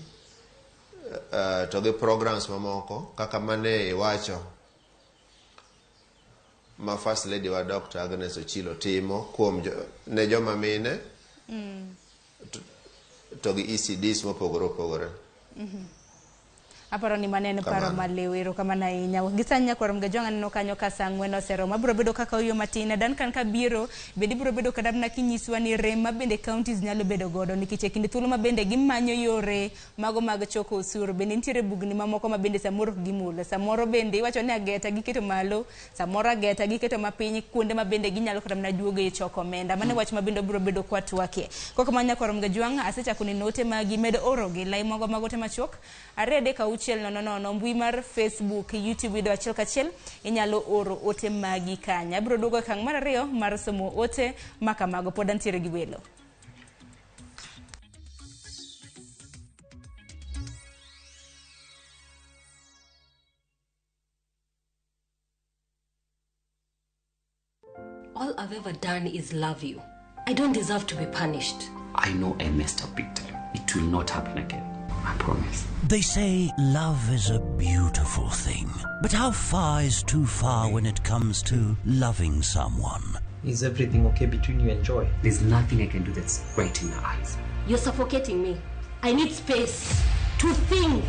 to gi programs mamoko kaka mane iwacho ma First Lady wa Dr. Agnes Ochilo timo kuom ne joma mine to gi ECDs mopogore opogore. Aparo ni maneno paro maliw. Erokamano ahinya. Gi sani nyakwar Mgajwang' aneno kanyo ka saa ang'wen oseromo. Abiro bedo kaka oyo matin. Duncan kabiro bende ibiro bedo kata mana kinyiswa ni rem ma bende counties nyalo bedo godo nikech e kinde thuolo ma bende gimanyo yore mago mag choko osuru bende nitiere bugni mamoko ma bende samoro ok gimulo. Samoro bende iwacho ni ageta giketo malo, samoro ageta giketo mapiny kuonde ma bende ginyalo kata mana duogo e choko omenda. Mano wach ma bende obiro bedo kwa twakie. Kok kamano nyakwar Mgajwang' asechako neno ote magi med orogi lai mago mag ote machuok 2 3 6 0 0 mbui mar Facebook, YouTube yudo achiel kachiel inyalo oro ote magi kanyo. Abiro duogo e okang' mar ariyo mar somo ote makamago. Pod antiere gi welo. All I've ever done is love you. I don't deserve to be punished. I know I messed up big time. It will not happen again. I promise. They say love is a beautiful thing, but how far is too far when it comes to loving someone? Is everything okay between you and Joy? There's nothing I can do that's right in her eyes. You're suffocating me. I need space to think.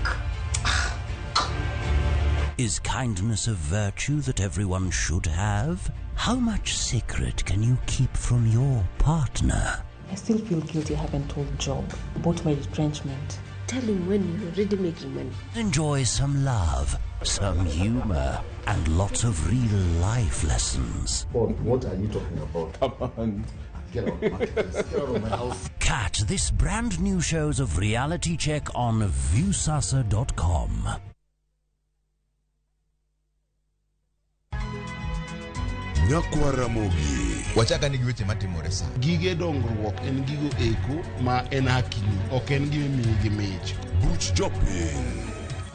Is kindness a virtue that everyone should have? How much secret can you keep from your partner? I still feel guilty I haven't told Job about my retrenchment. Tell him when you're already making money. Enjoy some love, some humor, and lots of real life lessons. What are you talking about? Come on. Get out, Get out of my house. Catch this brand new shows of Reality Check on Viusasa.com. Nyakwa Ramogi. Wachaka ni gi weche matimore sa. Gige dongruok en gigo eko ma en hakini, ok en gima imiyi gi mich. Buch jopiny.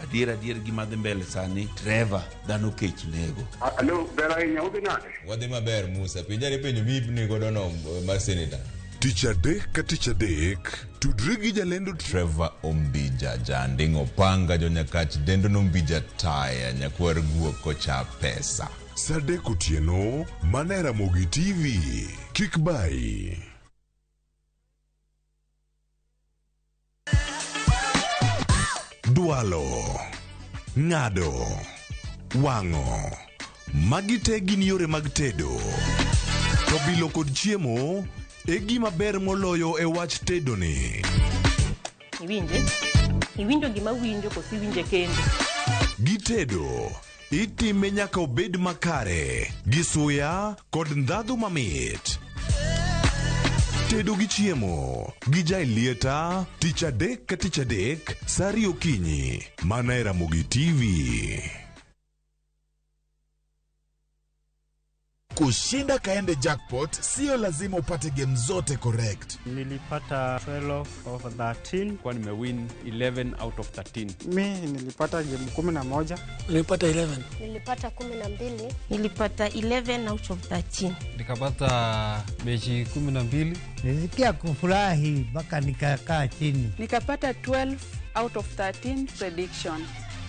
Adier adier gima dhi mbele sani, Trevor, dhano kech nego. Alo, ber ahinya, udhi nade? Wadhi maber Musa, penjari penjo miipni godo no mar seneta. Tich adek ka tich adek, tudri gi jalendo Trevor Ombija, janding' opanga jonyakach dendo nombija taya nyakwar guok kocha pesa. Saa adek otieno, mana e Ramogi TV. Kik bayi. Dwalo, ng'ado, wang'o. Magi te gin yore mag tedo. To bilo kod chiemo e gima ber moloyo e wach tedo ni. Iwinje? Iwinjo gima winjo koso iwinje kende? Gitedo, itime nyaka obed makare, gi suya kod ndhadhu mamit. Tedo gi chiemo, gi Jaelieta, tich adek ka tich adek, saa ariyo okinyi, mana e Ramogi TV. Kushinda Kaende Jackpot sio lazima upate game zote correct. Nilipata 12 of 13. Kwa nimewin 11 out of 13. Mi nilipata game 11. Nilipata 11. Nilipata 12. Nilipata 11 out of 13. Nikapata mechi 12. Nilisikia kufurahi mpaka nikakaa chini. Nikapata 12 out of 13 prediction.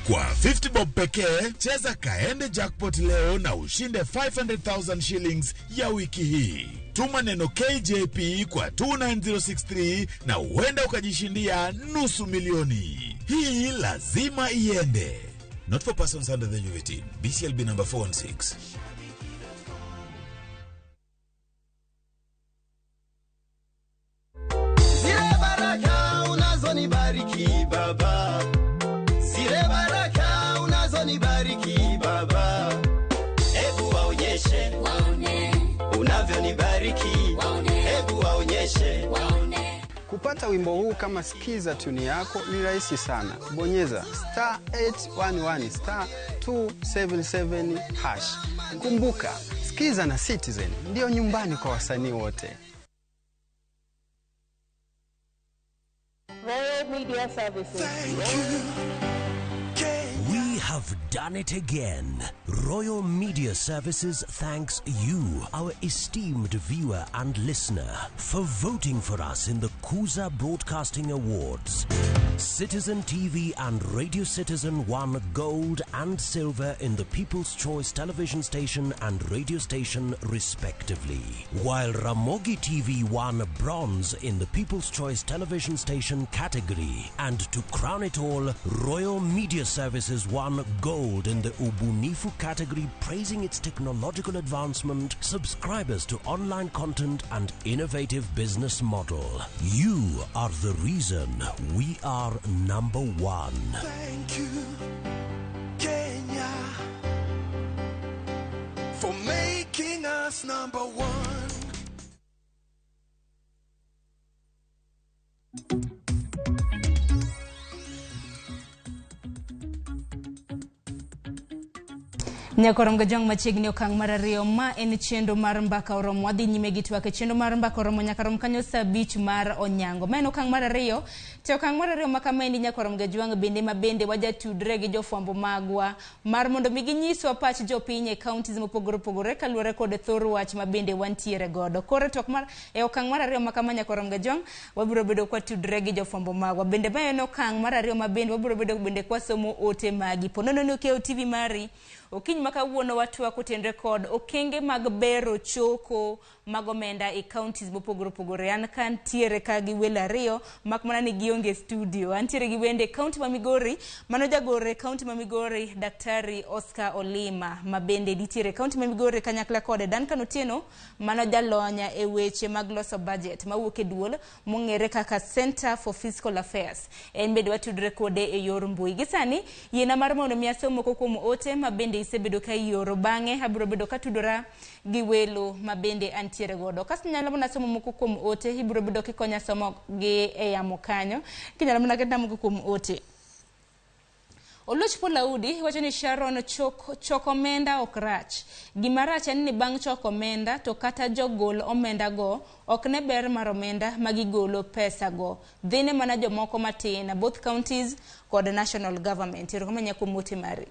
Kwa 50 bob pekee, cheza Kaende Jackpot leo na ushinde 500,000 shillings ya wiki hii. Tuma neno KJP kwa 29063 na huenda ukajishindia 500,000. Hii lazima iende. Not for persons under the age of 18. BCLB number 416. Zile baraka unazonibariki baba. Zile baraka unazonibariki baba. Hebu waonyeshe unavyonibariki. Hebu waonyeshe. Kupata wimbo huu kama skiza tuni yako ni rahisi sana. Bonyeza star 811 star 277 hash. Kumbuka, Skiza na Citizen ndio nyumbani kwa wasanii wote. Royal Media Services. Thank you. We have done it again. Royal Media Services thanks you, our esteemed viewer and listener, for voting for us in the Kuza Broadcasting Awards. Citizen TV and Radio Citizen won gold and silver in the People's Choice Television Station and Radio Station, respectively, while Ramogi TV won bronze in the People's Choice Television Station category. And to crown it all, Royal Media Services won gold in the Ubunifu category, praising its technological advancement, subscribers to online content, and innovative business model. You are the reason we are number one. Thank you, Kenya, for making us number one. Nyakorom Gajwang' machiegni okang' mar ariyo ma en chenro mar mbaka oromo. Wadhi nyime gi twak e chenro mar mbaka oromo nyaka rom kanyo saa abich mar onyango. Ma en okang' mar ariyo. To okang' mar ariyo ma kamaendi Nyakorom Gajwang' bende ma bende wajatudre gi jofwambo magwa mar mondo mi ginyiswa pach jopiny e counties mopogore opogore kaluwore kod thor wach ma bende wantiere godo. Koro twak mar e okang' mar ariyo ma kama Nyakorom Gajwang' wabiro bedo kwatudre gi jofwambo magwa. Bende ma en okang' mar ariyo ma bende wabiro bedo bende kwasomo ote magi. Po nono ni okewo TV mari okinyi ma kawuono watwak kotenre kod okenge mag bero choko mag omenda e counties mopogore opogore. An ka ntiere ka gi welo ariyo mak mana ni gionge studio. Antiere gi wende e county ma Migori, mano jagoro e county ma Migori Daktari Oscar Olima ma bende nitiere e county ma Migori kanyakla kode Duncan Otieno mano jalony e weche mag loso budget mawuok e duol mong'ere kaka Center for Fiscal Affairs. En bende watudre kode e yor mbui. Gi sani, yiena mar mondo mi asom moko kuom ote ma bende isebedo ka ioro. Bang'e abiro bedo katudora gi welo ma bende antiere godo. Kasto nyalo mana somo moko kuom ote, ibiro bedo kikonya somo gi e yamo kanyo. Kinyalo mana ketna moko kuom ote. Oluoch Paul Audi wacho ni Sharon choko omenda ok rach. Gima rach en ni bang' choko omenda to kata jogol omenda go ok ne ber mar omenda ma gigolo pesa go. Dhine mana jomoko matin, both counties kod national government. Erokamano kuom ote mari.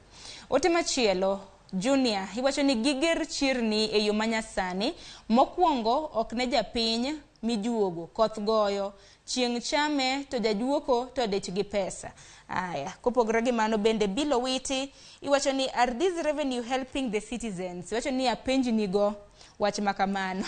Ote machielo, Junior, iwacho ni giger chirni e yo manyasani. Mokwongo ok ne japiny mijuogo, koth goyo, chieng' chame to jajuoko to dich gi pesa. Aya, kopogore gi mano bende Bill Owiti iwacho ni are these revenue helping the citizens? Iwacho ni apenj nigo wach makamano.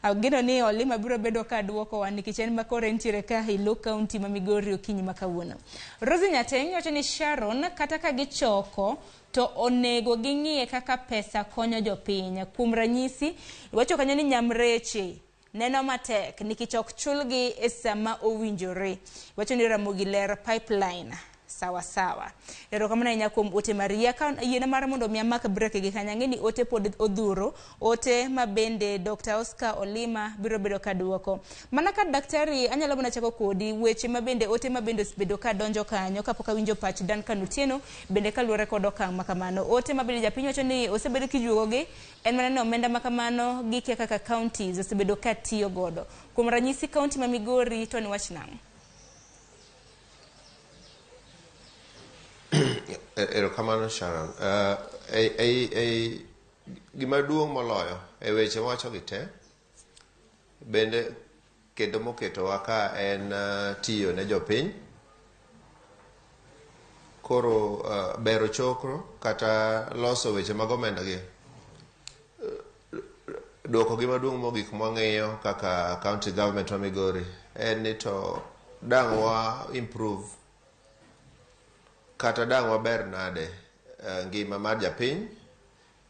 Ageno ni Olima biro bedo ka duokowa nikech en ma koro entiere ka e lo county ma Migori okinyi ma kawuono. Rosie Nyateng wacho ni Sharon kata ka gichoko to onego ging'iye kaka pesa konyo jopiny. Kuom ranyisi, iwacho kanyo ni nyamreche neno matek nikech ok chulgi e sama owinjore. Iwacho ni Ramogi Ler pipeline. Sawa sawa. Erokamano ahinya kuom ote mari. Yiena mar mondo mi amak break gi kanyo. Ang'e ni ote pod odhuro. Ote ma bende Dr. Oscar Olima biro bedo ka duoko. Mana ka daktari anyalo mana chako kodi weche ma bende ote ma bende osebedo ka donjo kanyo kapok awinjo pach Duncan Otieno bende kaluwore kod okang' ma kamano. Ote ma bende japiny wacho ni osebedo kijuogogi en mana ni omenda ma kamano gikia kaka counties osebedo ka tiyo godo. Kuom ranyisi county ma Migori to niwach nang'o? Erokamano Sharon. Gima duong' moloyo e weche mawacho gi te bende kendo moketowa ka en tiyo ne jopiny. Koro bero chokro kata loso weche mag omenda gi duoko gi maduong' mogik mwang'iyo kaka county government ma Migori en ni to dang' wa improve kata dang' waber nade ngima mar japiny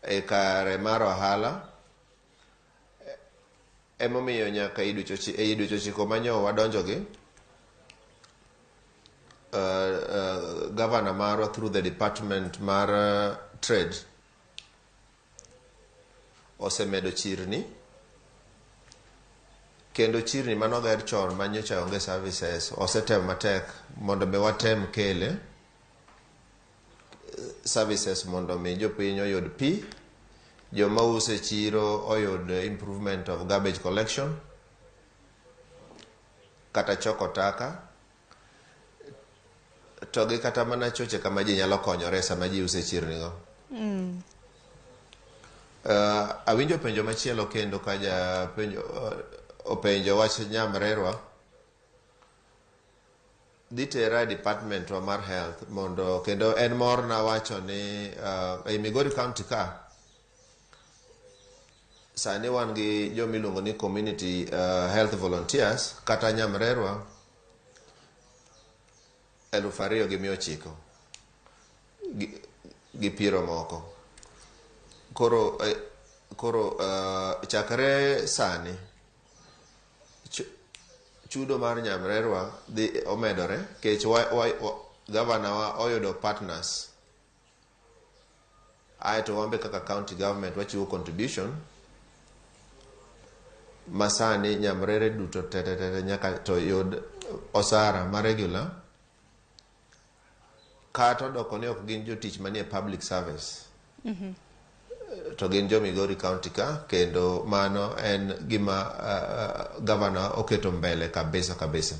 e kare mar ohala. Emomiyo nyaka e dweche ochiko manyo wadonjo gi governor marwa through the department mar trade osemedo chirni kendo chirni manoger chon manyocha onge services osetemo matek mondo mi watem kele services mondo mi jopiny oyud pi, joma uso e chiro oyud improvement of garbage collection kata choko taka to gi kata mana choche kama ji nyalo konyore sama ji uso e chirni go. Awinjo penjo machielo kendo ka japenjo openjo wach nyamrerwa dhi tera e department wa mar health mondo kendo en morna wacho ni ei Migori County ka sani wan gi joma iluongo ni community health volunteers kata nyamrerwa 2,900 gi piero moko. Koro chakre sani chudo mar nyamrerwa dhi omedore kech governor wa oyudo partners aeto wan be kaka county government wachiwo contribution ma sani nyamrere duto te nyaka to yud osara ma regular kata odoko ni ok gin jotich manie public service. To gin jo Migori County ka kendo mano en gima governor oketo mbele kabisa kabisa.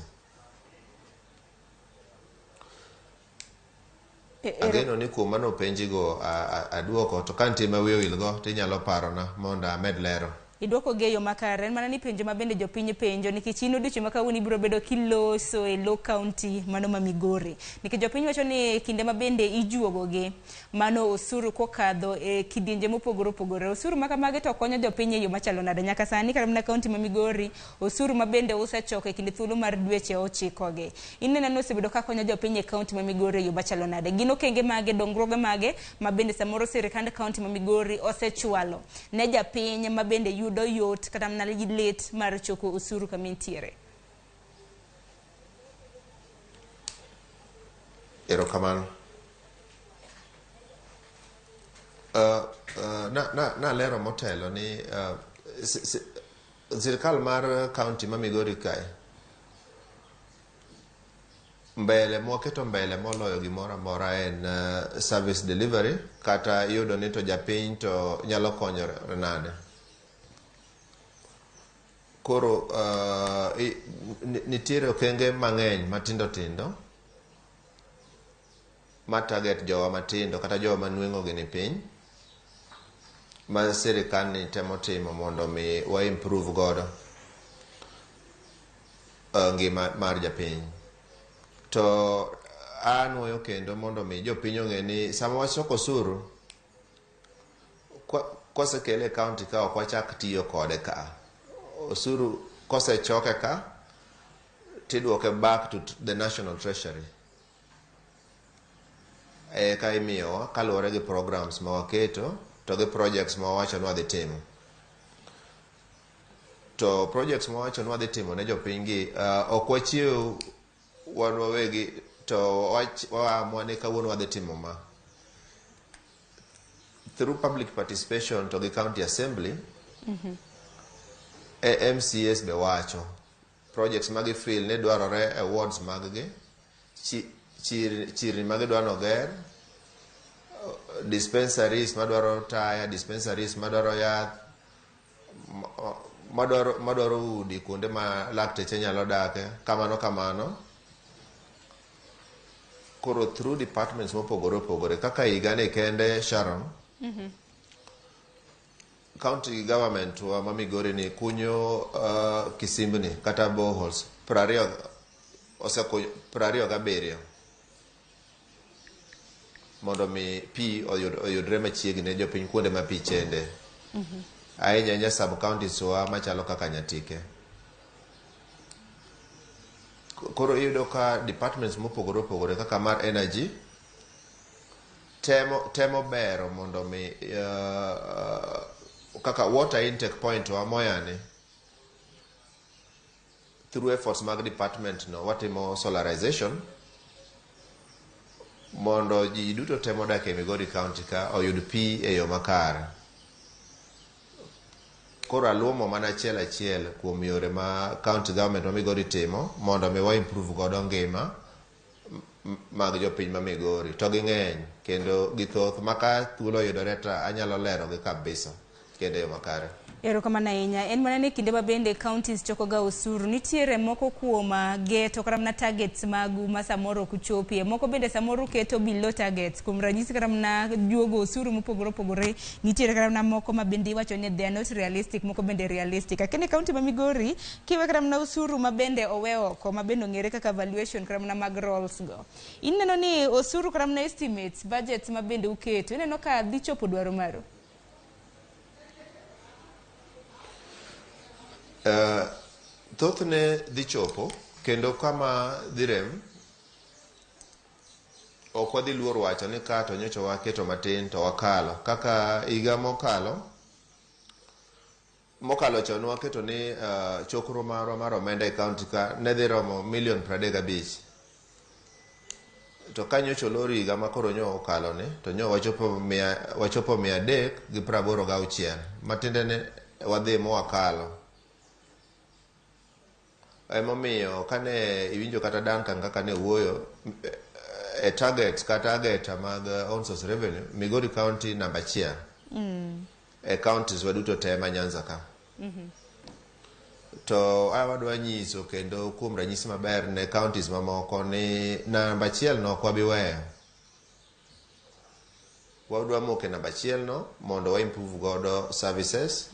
Ageno ni kuom mano penjigo aduoko to ka nitie ma wiye owil go to inyalo parona mondo amed lero. Idwoko gi e yo makare en mana ni penjo ma bende jopiny penjo nikech in odiochieng' ma kawuono ibiro bedo kiloso e lo county mano ma Migori nikech jopiny wacho ni kinde ma bende ijuogo gi mano osuru kokadho e kidienje mopogore opogore osuru ma kamagi to konyo jopiny e yo machalo nade nyaka sani kata mana county ma Migori osuru ma bende usechoko e kinde thuolo mar dweche ochiko gi ineno ni osebedo ka konyo jopiny e county ma Migori e yo machalo nade gin okenge mage dongruoge mage ma bende samoro sirikand county ma Migori osechwalo ne japiny ma bende yudo yot kata mana lit mar choko osuru kama entiere. Erokamano. Nalero motelo ni sirikal mar county ma Migori kae mbele mwaketo mbele moloyo gimoro amora en service delivery kata yudo ni to japiny to nyalo konyore nade. Koro nitiere okenge mang'eny matindo tindo ma target jowa matindo kata jowa ma nweng'o gi ni piny ma sirikal ni temo timo mondo mi wa improve godo ngima mar japiny. To anuoyo kendo mondo mi jopiny ong'e ni sama wachoko osuru kosekele e county ka ok wachak tiyo kode ka. Osuru kosechoke ka tiduoke back to the national treasury. Eka imiyowa kaluwore gi programs ma waketo to gi projects ma wawacho ni wadhi timo. To projects ma wawacho ni wadhi timo ne jopiny gi ok wachiew wan wawegi to waamua ni kawuono wadhi timo ma. Through public participation to gi county assembly, MCAs be wacho projects ma gifeel ni dwarore e wards mag gi, chirni ma gidwa noger, dispensaries madwaro taya, dispensaries madwaro yath, madwaro udi kuonde ma lakteche nyalo dake, kamano kamano. Koro through departments mopogore opogore kaka higa ni kende Sharon, county government wa ma Migori ni kunyo kisimbni kata boreholes 20 osekunyo 27 mondo mi pi oyudre machiegni ne jopiny kuonde ma pi chende. Ahinya ahinya sub counties wa machalo kaka Nyatike. Koro iyudo ka departments mopogore opogore kaka mar energy temo bero mondo mi kaka water intake point wa Moyani through efforts mag department no watimo solarization mondo ji duto te modak e Migori County ka oyud pi e yo makare. Koro aluomo mana achiel achiel kuom yore ma county government ma Migori timo mondo mi wa improve godo ngima mag jopiny ma Migori. To ging'eny kendo githoth ma ka thuolo oyudore to anyalo lerogi kabisa kendo e yo makare. Erokamano ahinya. En mana ni kinde ma bende counties choko ga osuru, nitiere moko kuom geto kata mana targets magu ma samoro ok uchopie. Moko bende samoro uketo below targets. Kuom ranyisi kata mana juogo osuru mopogore opogore, nitiere kata mana moko ma bende iwacho ni they are not realistic, moko bende realistic. Lakini county ma Migori, kiwe kata mana osuru ma bende owe oko, ma bende ong'ere kaka valuation kata mana mag rolls go. Ineno ni osuru kata mana estimates, budgets ma bende uketo, ineno ka dhi chopo dwaro maru? Thothne dhi chopo kendo kama dhi rem ok wadhi luor wacho ni ka to nyocha waketo matin to wakalo. Kaka higa mokalo chon waketo ni chokro marwa mar omenda e county ka ne dhi romo milion 35. To ka nyocha olor higa ma koro nyo okalo ni to nyo wachopo 386, matiende ni wadhi mwakalo. Emomiyo kane iwinjo kata Duncan kaka ne wuoyo e targets kata ageta mag own source revenue, Migori County namba 1. E counties waduto te ma Nyanza ka. To wadwa nyiso kendo kuom ranyisi maber ne counties mamoko ni namba achiel no ok wabi weyo. Wadwa moko e namba achiel no mondo wa improve godo services,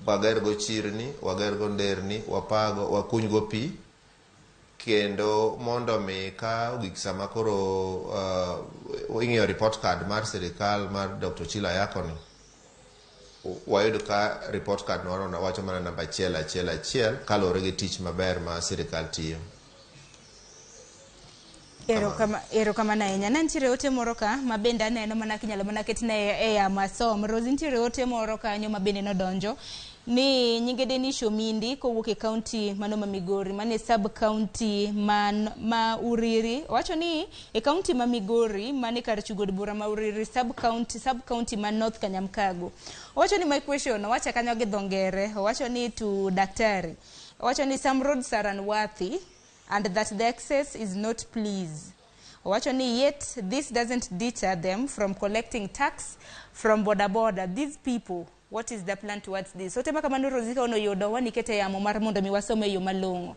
wager go chirni, wager go nderni, wapago, wakuny go pi, kendo mondo mi ka ogik sama koro ing'iyo report card mar sirikal mar Dr. Ochilo Ayacko ni, wayud ka report card no wacho mana namba 1 1 1 kaluwore gi tich maber ma sirikal tiyo. Erokamano ahinya. Ne nitiere ote moro ka ma bende aneno mana kinyalo mana ketne e yamo asom. Rose, nitiere ote moro kanyo ma bende nodonjo ni nyinge Denish Omindi kowuok e kaunti mano ma Migori, mane sub county man ma Uriri. Owacho ni e kaunti ma Migori mane kar chugo od bura ma Uriri sub county ma North Kanyamkago. Owacho ni my question, owacho kanyo gi dho ngere, owacho ni to daktari. Owacho ni some roads are unworthy and that the access is not please. Owacho ni yet this doesn't deter them from collecting tax from boda boda. These people, what is the plan towards this? Ote ma kamano Rosika ono yudo wanikete yamo mar mondo mi wasome e yo malong'o.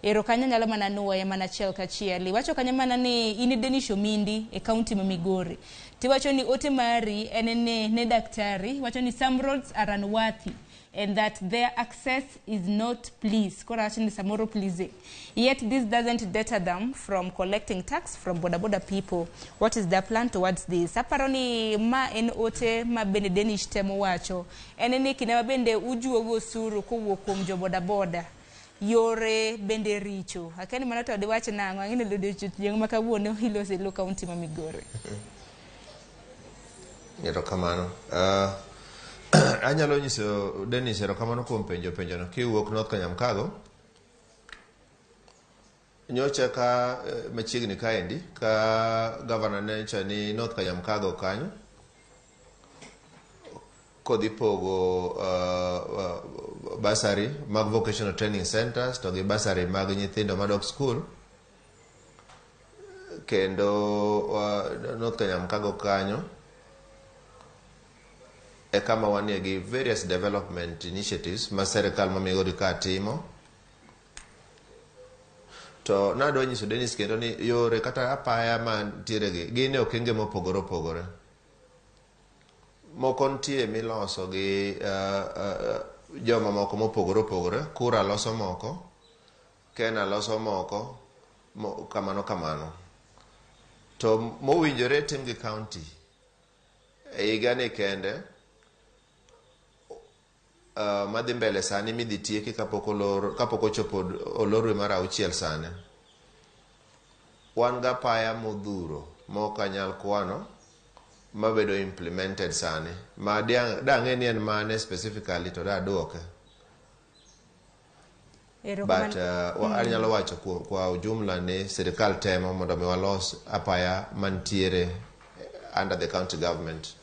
Ero kanyo nyalo mana nuoye mana achiel kachiel. Iwacho kanyo mana ni in Denish Omindi e kaunti ma Migori. Tiwacho ni ote mari en ne daktari. Iwacho ni some roads are unworthy and that their access is not please. Koro awacho ni samoro pleasing. Yet this doesn't deter them from collecting tax from boda boda people. What is their plan towards this? Aparo ni ma en ote ma bende Denish temo wacho. En ni kinde ma bende ujuogo osuru kowuok kuom jo boda boda, yore bende richo. Akia ni mano to diwach nang'o? Ang'e ni odiochieng' ma kawuono ilose lo kaunti ma Migori. Erokamano. Anyalo nyiso Dennis erokamano kuom penjo penjono kiwuok North Kanyamkago. Nyocha ka machiegni kaendi ka gavana ne ni North Kanyamkago kanyo kodhi pogo bursary mag vocational training centers to gi bursary mag nyithindo madok school, kendo North Kanyamkago kanyo e kama wanie gi various development initiatives ma sirikal ma Migori ka timo. To nadwa nyiso Dennis kendo ni yore kata apaya mantiere gi gin e okenge mopogore opogore. Moko nitie miloso gi joma moko mopogore opogore. Kura loso moko, Kena loso moko, kamano kamano. To mowinjore tim gi county e higani kende madhi mbele sani midhi tieki kapok olor, kapok ochopo olor dwe mar auchiel sani. Wan gapaya modhuro mok anyal kwano mabedo implemented sani ma dang'e ni en mane specifically to daduoke. But anyalo wacho kwa ujumla ni sirikal temo mondo mi walos apaya mantiere under the county government.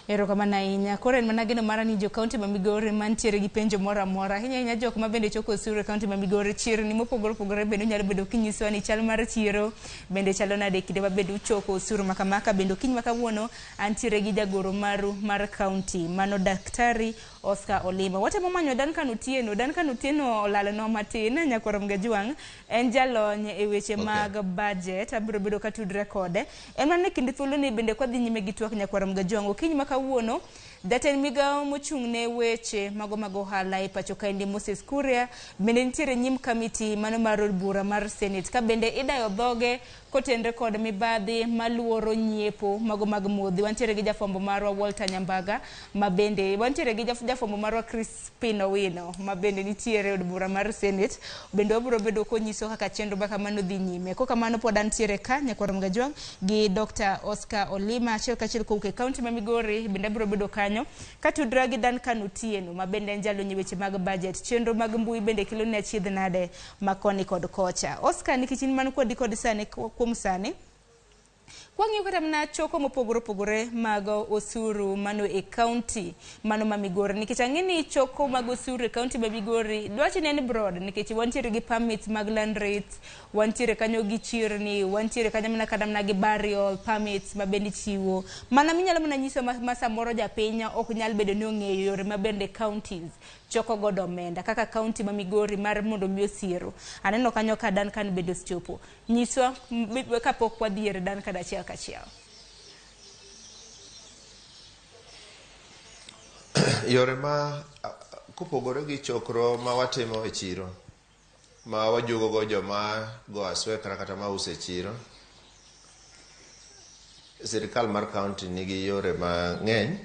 Erokamano ahinya. Koro en mana geno mara ni jo kaunti ma Migori mantiere gi penjo moro amora, ahinya ahinya jok ma bende choko osuru e kaunti ma Migori, chirni mopogore opogore bende unyalo bedo kinyisowa ni chal mar chiro bende chalo nade e kinde ma bende uchoko osuru ma kamaka. Bende okinyi ma kawuono antiere gi jagoro maru mar kaunti, mano Daktari Oscar Olima. Watemo manyo Duncan Otieno. Duncan Otieno olalonwa matin, nyakwar Mgajwang', en jalony e weche mag budget. Abiro bedo katudre kode. En mana e kind thuolo ni bende kwadhi nyime gi twak, nyakwar Mgajwang'. Okinyi ma kawuono, jatend migawo mochung' ne weche mago mag ohala e pacho kaendi Moses Kuria bende nitiere nyim kamiti mano mar od bura mar Senate ka bende idayo dhoge kotenre kod mibadhi maluoro nyiepo mago mag modhi. Wantiere gi jafwambo marwa Walter Nyambaga, ma bende wantiere gi jafwambo marwa Crispin Owino ma bende nitiere e od bura mar Senate. Bende wabiro bedo konyiso kaka chenro ma kamano dhi nyime. Kokamano pod antiere ka, nyakwar Mgajwang', gi Dr. Oscar Olima achiel kachiel kowuok e kaunti ma Migori. Bende abiro bedo kanyo katudra gi Duncan Otieno ma bende en jalony e weche mag budget. Chenro mag mbui bende kelo ne achiedh nade ma koni kod kocha. Oscar, nikech in man kodi kod sani kuom sani. Kwang'iyo kata mana choko mopogore opogore mag osuru mano e county mano ma Migori, nikech ang'e ni choko mag osuru e county ma Migori dwachi ne en broad, nikech wantiere gi permits mag land rates, wantiere kanyo gi chirni, wantiere kanyo mana kata mana gi burial permits ma bende ichiwo. Mana minyalo mana nyiso ma samoro japiny ok nyal bedo ni ong'eyo yore ma bende counties choko godo omenda kaka county ma Migori mar mondo mi osiero. Aneno kanyo ka Duncan bende osechopo. Nyiswa kapok wadhi ir Duncan achiel kachiel. Yore ma kopogore gi chokro ma watimo e chiro ma wajuogo go joma go aswekra kata ma uso e chiro, sirikal mar county nigi yore mang'eny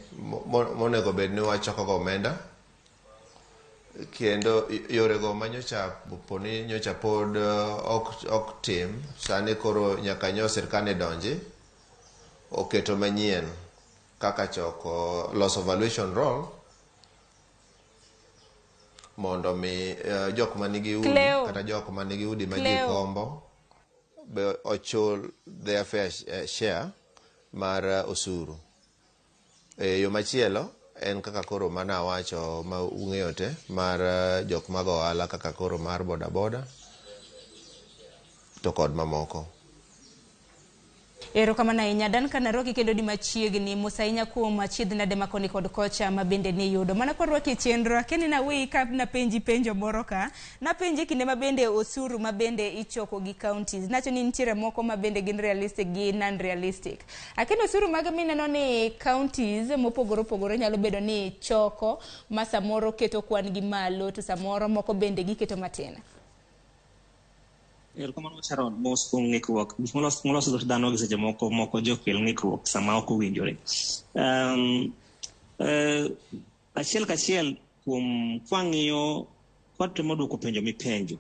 monego bed ni wachoko go omenda, kendo yorego ma nyocha poni nyocha pod ok tim sani koro nyaka nyo sirikal ne donji oketo manyien kaka choko loso valuation roll mondo mi jok manigi udi kata jok manigi udi ma ji kombo be ochul their fair share mar osuru. E yo machielo en kaka koro mana awacho ma ung'eyo te mar jok mag ohala kaka koro mar boda boda to kod mamoko. Erokamano ahinya Duncan Naroki kendo di machiegni mos ahinya kuom achiedh nade makoni kod kocha ma bende niyudo. Mana kwarwaki e chenro, akeni naweyi ka napenji penjo moro ka. Napenji kinde ma bende osuru ma bende ichoko gi counties. Nacho ni nitiere moko ma bende gin realistic gi non-realistic. Akeni osuru mag mineno ni counties mopogore opogore nyalo bedo ni choko ma samoro keto kwan gi malo to samoro moko bende giketo matin. Erokamano Sharon, mos kuom ng'ikruok. Gik molos dhoch dhano gi seche moko moko jokel ng'ikruok sama ok owinjore. Achiel kachiel kuom kwang'iyo kwatemo duoko penjo mipenjo.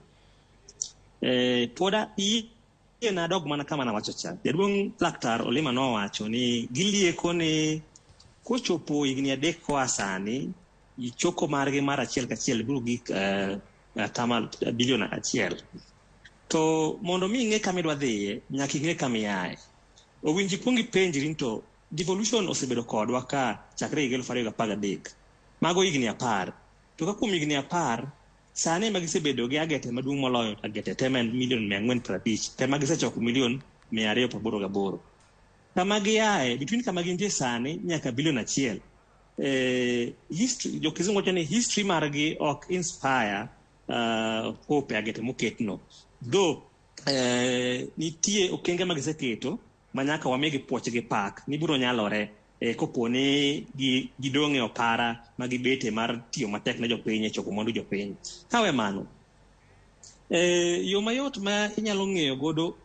Pod yie nadog mana kama nawacho cha. Jaduong' Laktar Olima nowacho ni gilieko ni kochopo higni 3 koa sani, choko margi mar achiel kachiel biro gik bilion 1. To mondo mi ing'e kama idwa dhiye, nyaka ing'e kama iaye. Owinji kuong ipenjri ni to devolution osebedo kodwa ka chakre higa 2013. Mago higni 10. To ka kuom higni 10, sani ema gisebedo gi agete maduong' moloyo agete te ma en milion 450, te ma gisechoko milion 288. Kama giaye, between kama gintie sani nyaka bilion 1. History, jo kizungu wacho ni history margi ok inspire hope agete moketno. Though nitie okenge ma giseketo ma nyaka wamigi puoch gi pak ni biro nyalore kopo ni gidong' e opara ma gibete mar tiyo matek ne jopiny e choko mwandu jopiny. Kawe mano, yo mayot ma inyalo ng'eyo godo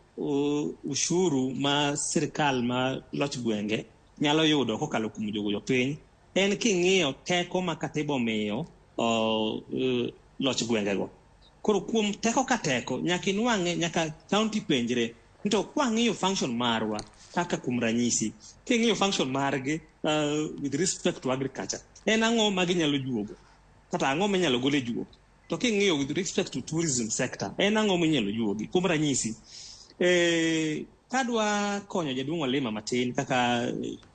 ushuru ma sirikal ma loch gwenge nyalo yudo kokalo kuom jogo jopiny en king'iyo teko ma katiba omiyo loch gwengego. Koro kuom teko ka teko nyaka inwang'e, nyaka county penjre to kwang'iyo function marwa kaka kuom ranyisi king'iyo function margi with respect to agriculture en ang'o ma ginyalo juogo kata ang'o minyalo gol e juok. To king'iyo with respect to tourism sector en ang'o minyalo juogi. Kuom ranyisi kadwa konyo jaduong' Olima matin kaka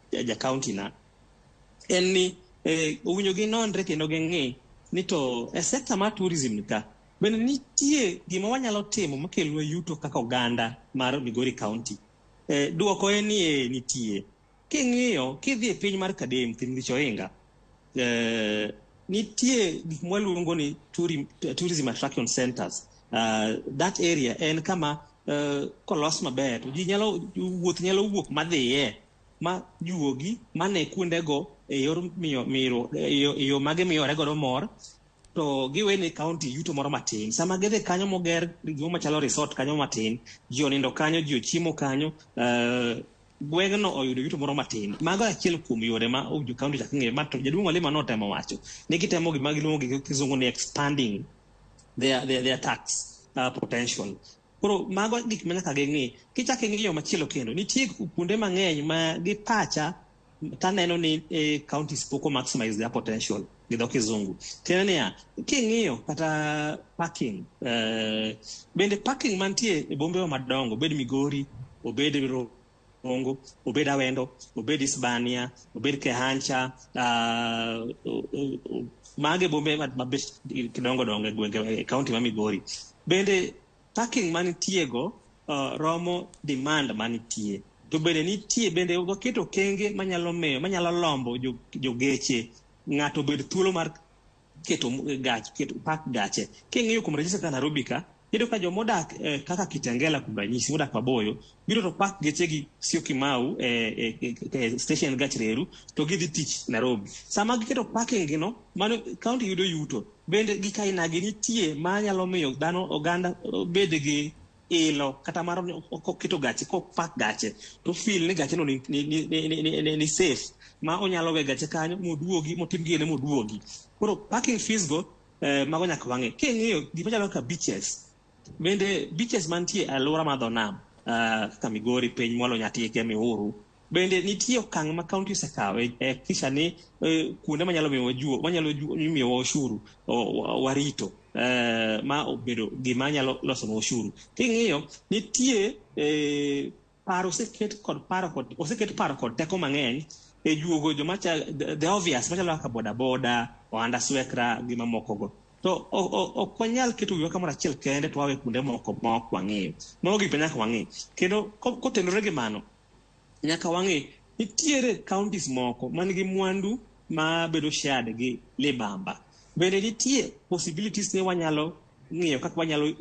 ja county na en ni owinjo ginonre kendo ging'i ni to e sector mar tourism ka bende nitie gima wanyalo timo makelonwa yuto kaka oganda mar Migori County. Duoko en ni nitie. King'iyo kidhi e piny mar Kadem, Thim Ohinga, nitie gik mwaluongo ni tourism attraction centers. That area en kama kolos maber to ji nyalo wuoth nyalo wuok madhiye ma juogi mane kuondego e yor miyo yo magimiyore godo mor to giwene county yuto moro matin. Sama gidhi kanyo moger gimo machalo resort kanyo matin, ji onindo kanyo, ji ochiemo kanyo, gweng'no oyudo yuto moro matin. Mago achiel kuom yore ma owinjo county chak ng'eyo. Ma to jaduong' Olima notemo wacho ni gitemo gima giluongo gi kizungu ni expanding their tax potential. Koro mago gik ma nyaka ging'i. Kichako ing'iyo machielo kendo, nitie kuonde mang'eny ma gi pacha taneno ni counties pok maximize their potential gi dho kizungu. Tiende niya, king'iyo kata parking, bende parking mantie e bombe madongo, obed Migori, obed Rongo, obed Awendo, obed Isbania, obed Kehancha, mage bombe mabet kidongo dongo e gwenge e county ma Migori. Bende parking manitie go romo demand manitie. To bende nitie bende waketo okenge manyalo miyo manyalo lombo jogeche ng'ato obed thuolo mar keto gach keto park gache. King'iyo kuom ranyisi kaka Nairobi ka, iyudo ka jomodak kaka Kitengela kuom ranyisi modak maboyo biro to park gechegi Syokimau e station gach reru to gidhi tich Nairobi. Sama giketo parking gi no, mano county yudo yuto. Bende gik ainagi nitie manyalo miyo dhano oganda bed gi ilo kata mar koketo gache kopak gache to feel ni gache no ni safe ma onyalo we gache kanyo moduogi motim gine moduogi. Koro parking fees go mago nyaka wang'e. King'iyo gik machalo kaka beaches, bende beaches mantie e alwora mar dho nam kaka Migori piny mwalo Nyatike Miuru, bende nitie okang' ma county osekawo e hakikisha ni kuonde manyalo miyowa juo manyalo miyowa ushuru warito ma obedo gima nyalo losonwa ushuru. King'iyo nitie paro oseket kod paro kod oseket paro kod teko mang'eny e juogo joma the obvious machalo kaka boda boda, ohanda swekra gi mamoko go. To ok wanyal keto wiwa kamoro achiel kende to wawe kuonde moko ma ok wang'eyo. Mago gik ma nyaka wang'e. Kendo kotenore gi mano, nyaka wang'e nitiere counties moko man gi mwandu ma bedo shared gi libamba. Bende nitie possibilities ni wanyalo ng'iyo kaka wanyalo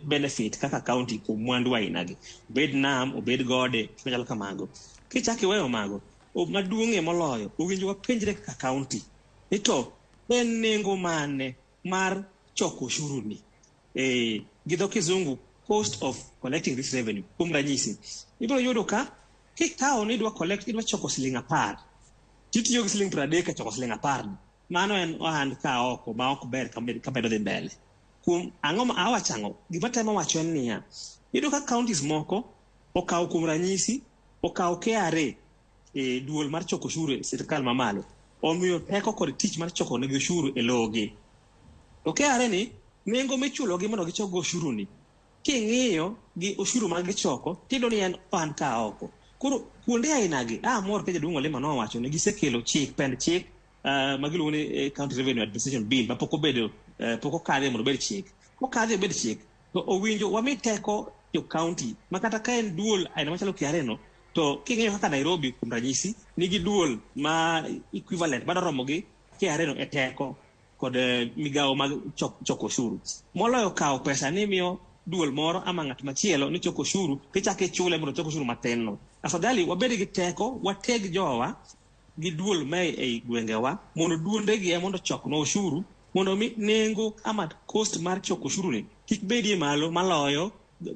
benefit kaka county kuom mwandu ainagi. Obed nam, obed gode, gik machalo kamago. Kichako iweyo mago, maduong'ie moloyo, owinjo wapenjre kaka county ni to en nengo mane mar choko ushuru ni. Gi dho kizungu, cost of collecting this revenue. Kuom ranyisi, ibiro yudo ka kikawo ni idwa collect, idwa choko siling 10, titiyo gi siling 30 e choko siling 10 ni. Mano en ohand ka oko ma ok ber kamedo dhi mbele. Kuom ang'o ma awacho ang'o? Gima temo wacho en niya, iyudo ka counties moko okawo kuom ranyisi, okawo KRA, duol mar choko ushuru e sirkal mamalo, omiyo teko kod tich mar choko negi ushuru e logi. To KRA ni, nengo michulogi mondo gichok go ushuru ni, king'iyo gi ushuru ma gichoko, tiyudo ni en ohand ka oko. Koro kuonde ainagi, amor ka jaduong' Olima nowacho ni gisekelo chik, pend chik ma giluongo ni County Revenue Administration Bill ma pok obedo pok okadhe mondo obed chik. Kokadhe obed chik, to owinjo wami teko jo county ma kata ka en duol aina machalo KRA no, to king'iyo kaka Nairobi kuom ranyisi nigi duol ma equivalent madwa romo gi KRA no e teko kod migawo mag choko ushuru. Moloyo kawo pesa ni imiyo duol moro ama ng'at machielo ni choko ushuru tichako ichule mondo ochok ushuru matin no. Afadhali wabed gi teko, wateg jowa gi duol ma ei gwengewa mondo duondegi ema mondo ochoknwa ushuru mondo mi nengo ama cost mar choko ushuru ni kik bedie malo maloyo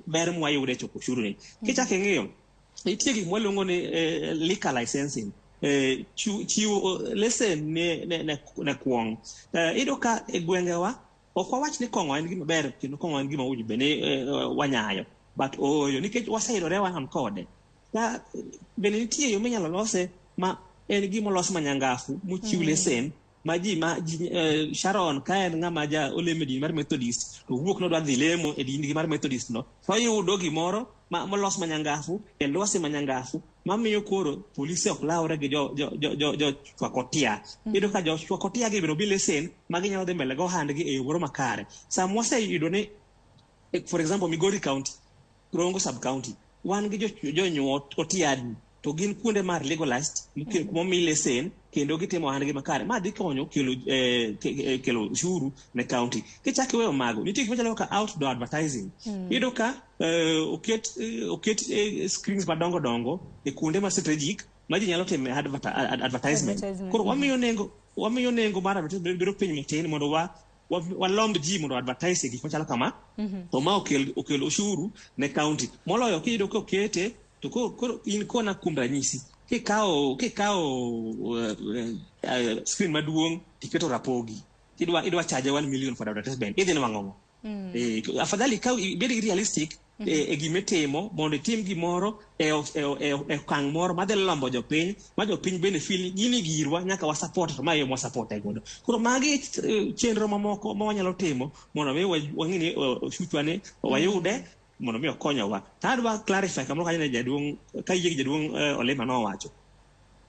ber mwayudo e choko ushuru ni. Kichako ing'iyo, nitie gik mwaluongo ni liquor licensing. Chiwo lesen ne kuong'. Iyudo ka e gwengewa ok wawach ni kong'o en gima ber kendo kong'o en gima owinjo bed ni wanyayo. But ooyo, nikech waseyudore wan kode. Ka bende nitie yo minyalo lose ma en gima olos manyangafu mochiw lesen ma ji ma Sharon ka en ng'ama ja olemo e din mar Methodist to owuok nodwa dhi lemo e din gi mar Methodist no, to oyudo gimoro ma molos manyangafu e lwasi manyangafu mamiyo koro polise ok lawre gi jo chwako otia. Iyudo ka jo chwako otia gi bende omi lesen ma ginyalo dhi mbele gi ohandgi e yo moro makare. Sama waseyudo ni for example Migori County, Rongo sub county, wan gi jonyuo otia to gin kuonde mar legalized momi lesen kendo gitimo ohandgi makare. Ma dhi konyo kelo kelo ushuru ne county. Kichako iweyo mago, nitie gik machalo kaka outdoor advertising. Iyudo ka oket screens madongo dongo e kuonde ma strategic ma ji nyalo time advertisement. Koro wamiyo nengo mar advertisement bedo piny matin mondo walomb ji mondo advertise e gik machalo kama, to ma okel ushuru ne county. Moloyo kiyudo kokete to koro in kona kuom ranyisi kikawo screen maduong' tiketo Rapogi idwa charge 1 million for advertisement, idhi nwang'o ng'o? Afadhali ikaw ibed gi realistic e gimitimo mondo itim gimoro e okang' moro madhi lombo jopiny ma jopiny bende feel ni gini girwa nyaka wa support to ma e yo mwa support e godo. Koro magi chenro mamoko ma wanyalo timo mondo mi wang'e ni oshuchwa ni wayude. Mondo mi okonyowa. To adwa clarify kamoro kanyo ne jaduong' ka yie gi jaduong' Olima nowacho.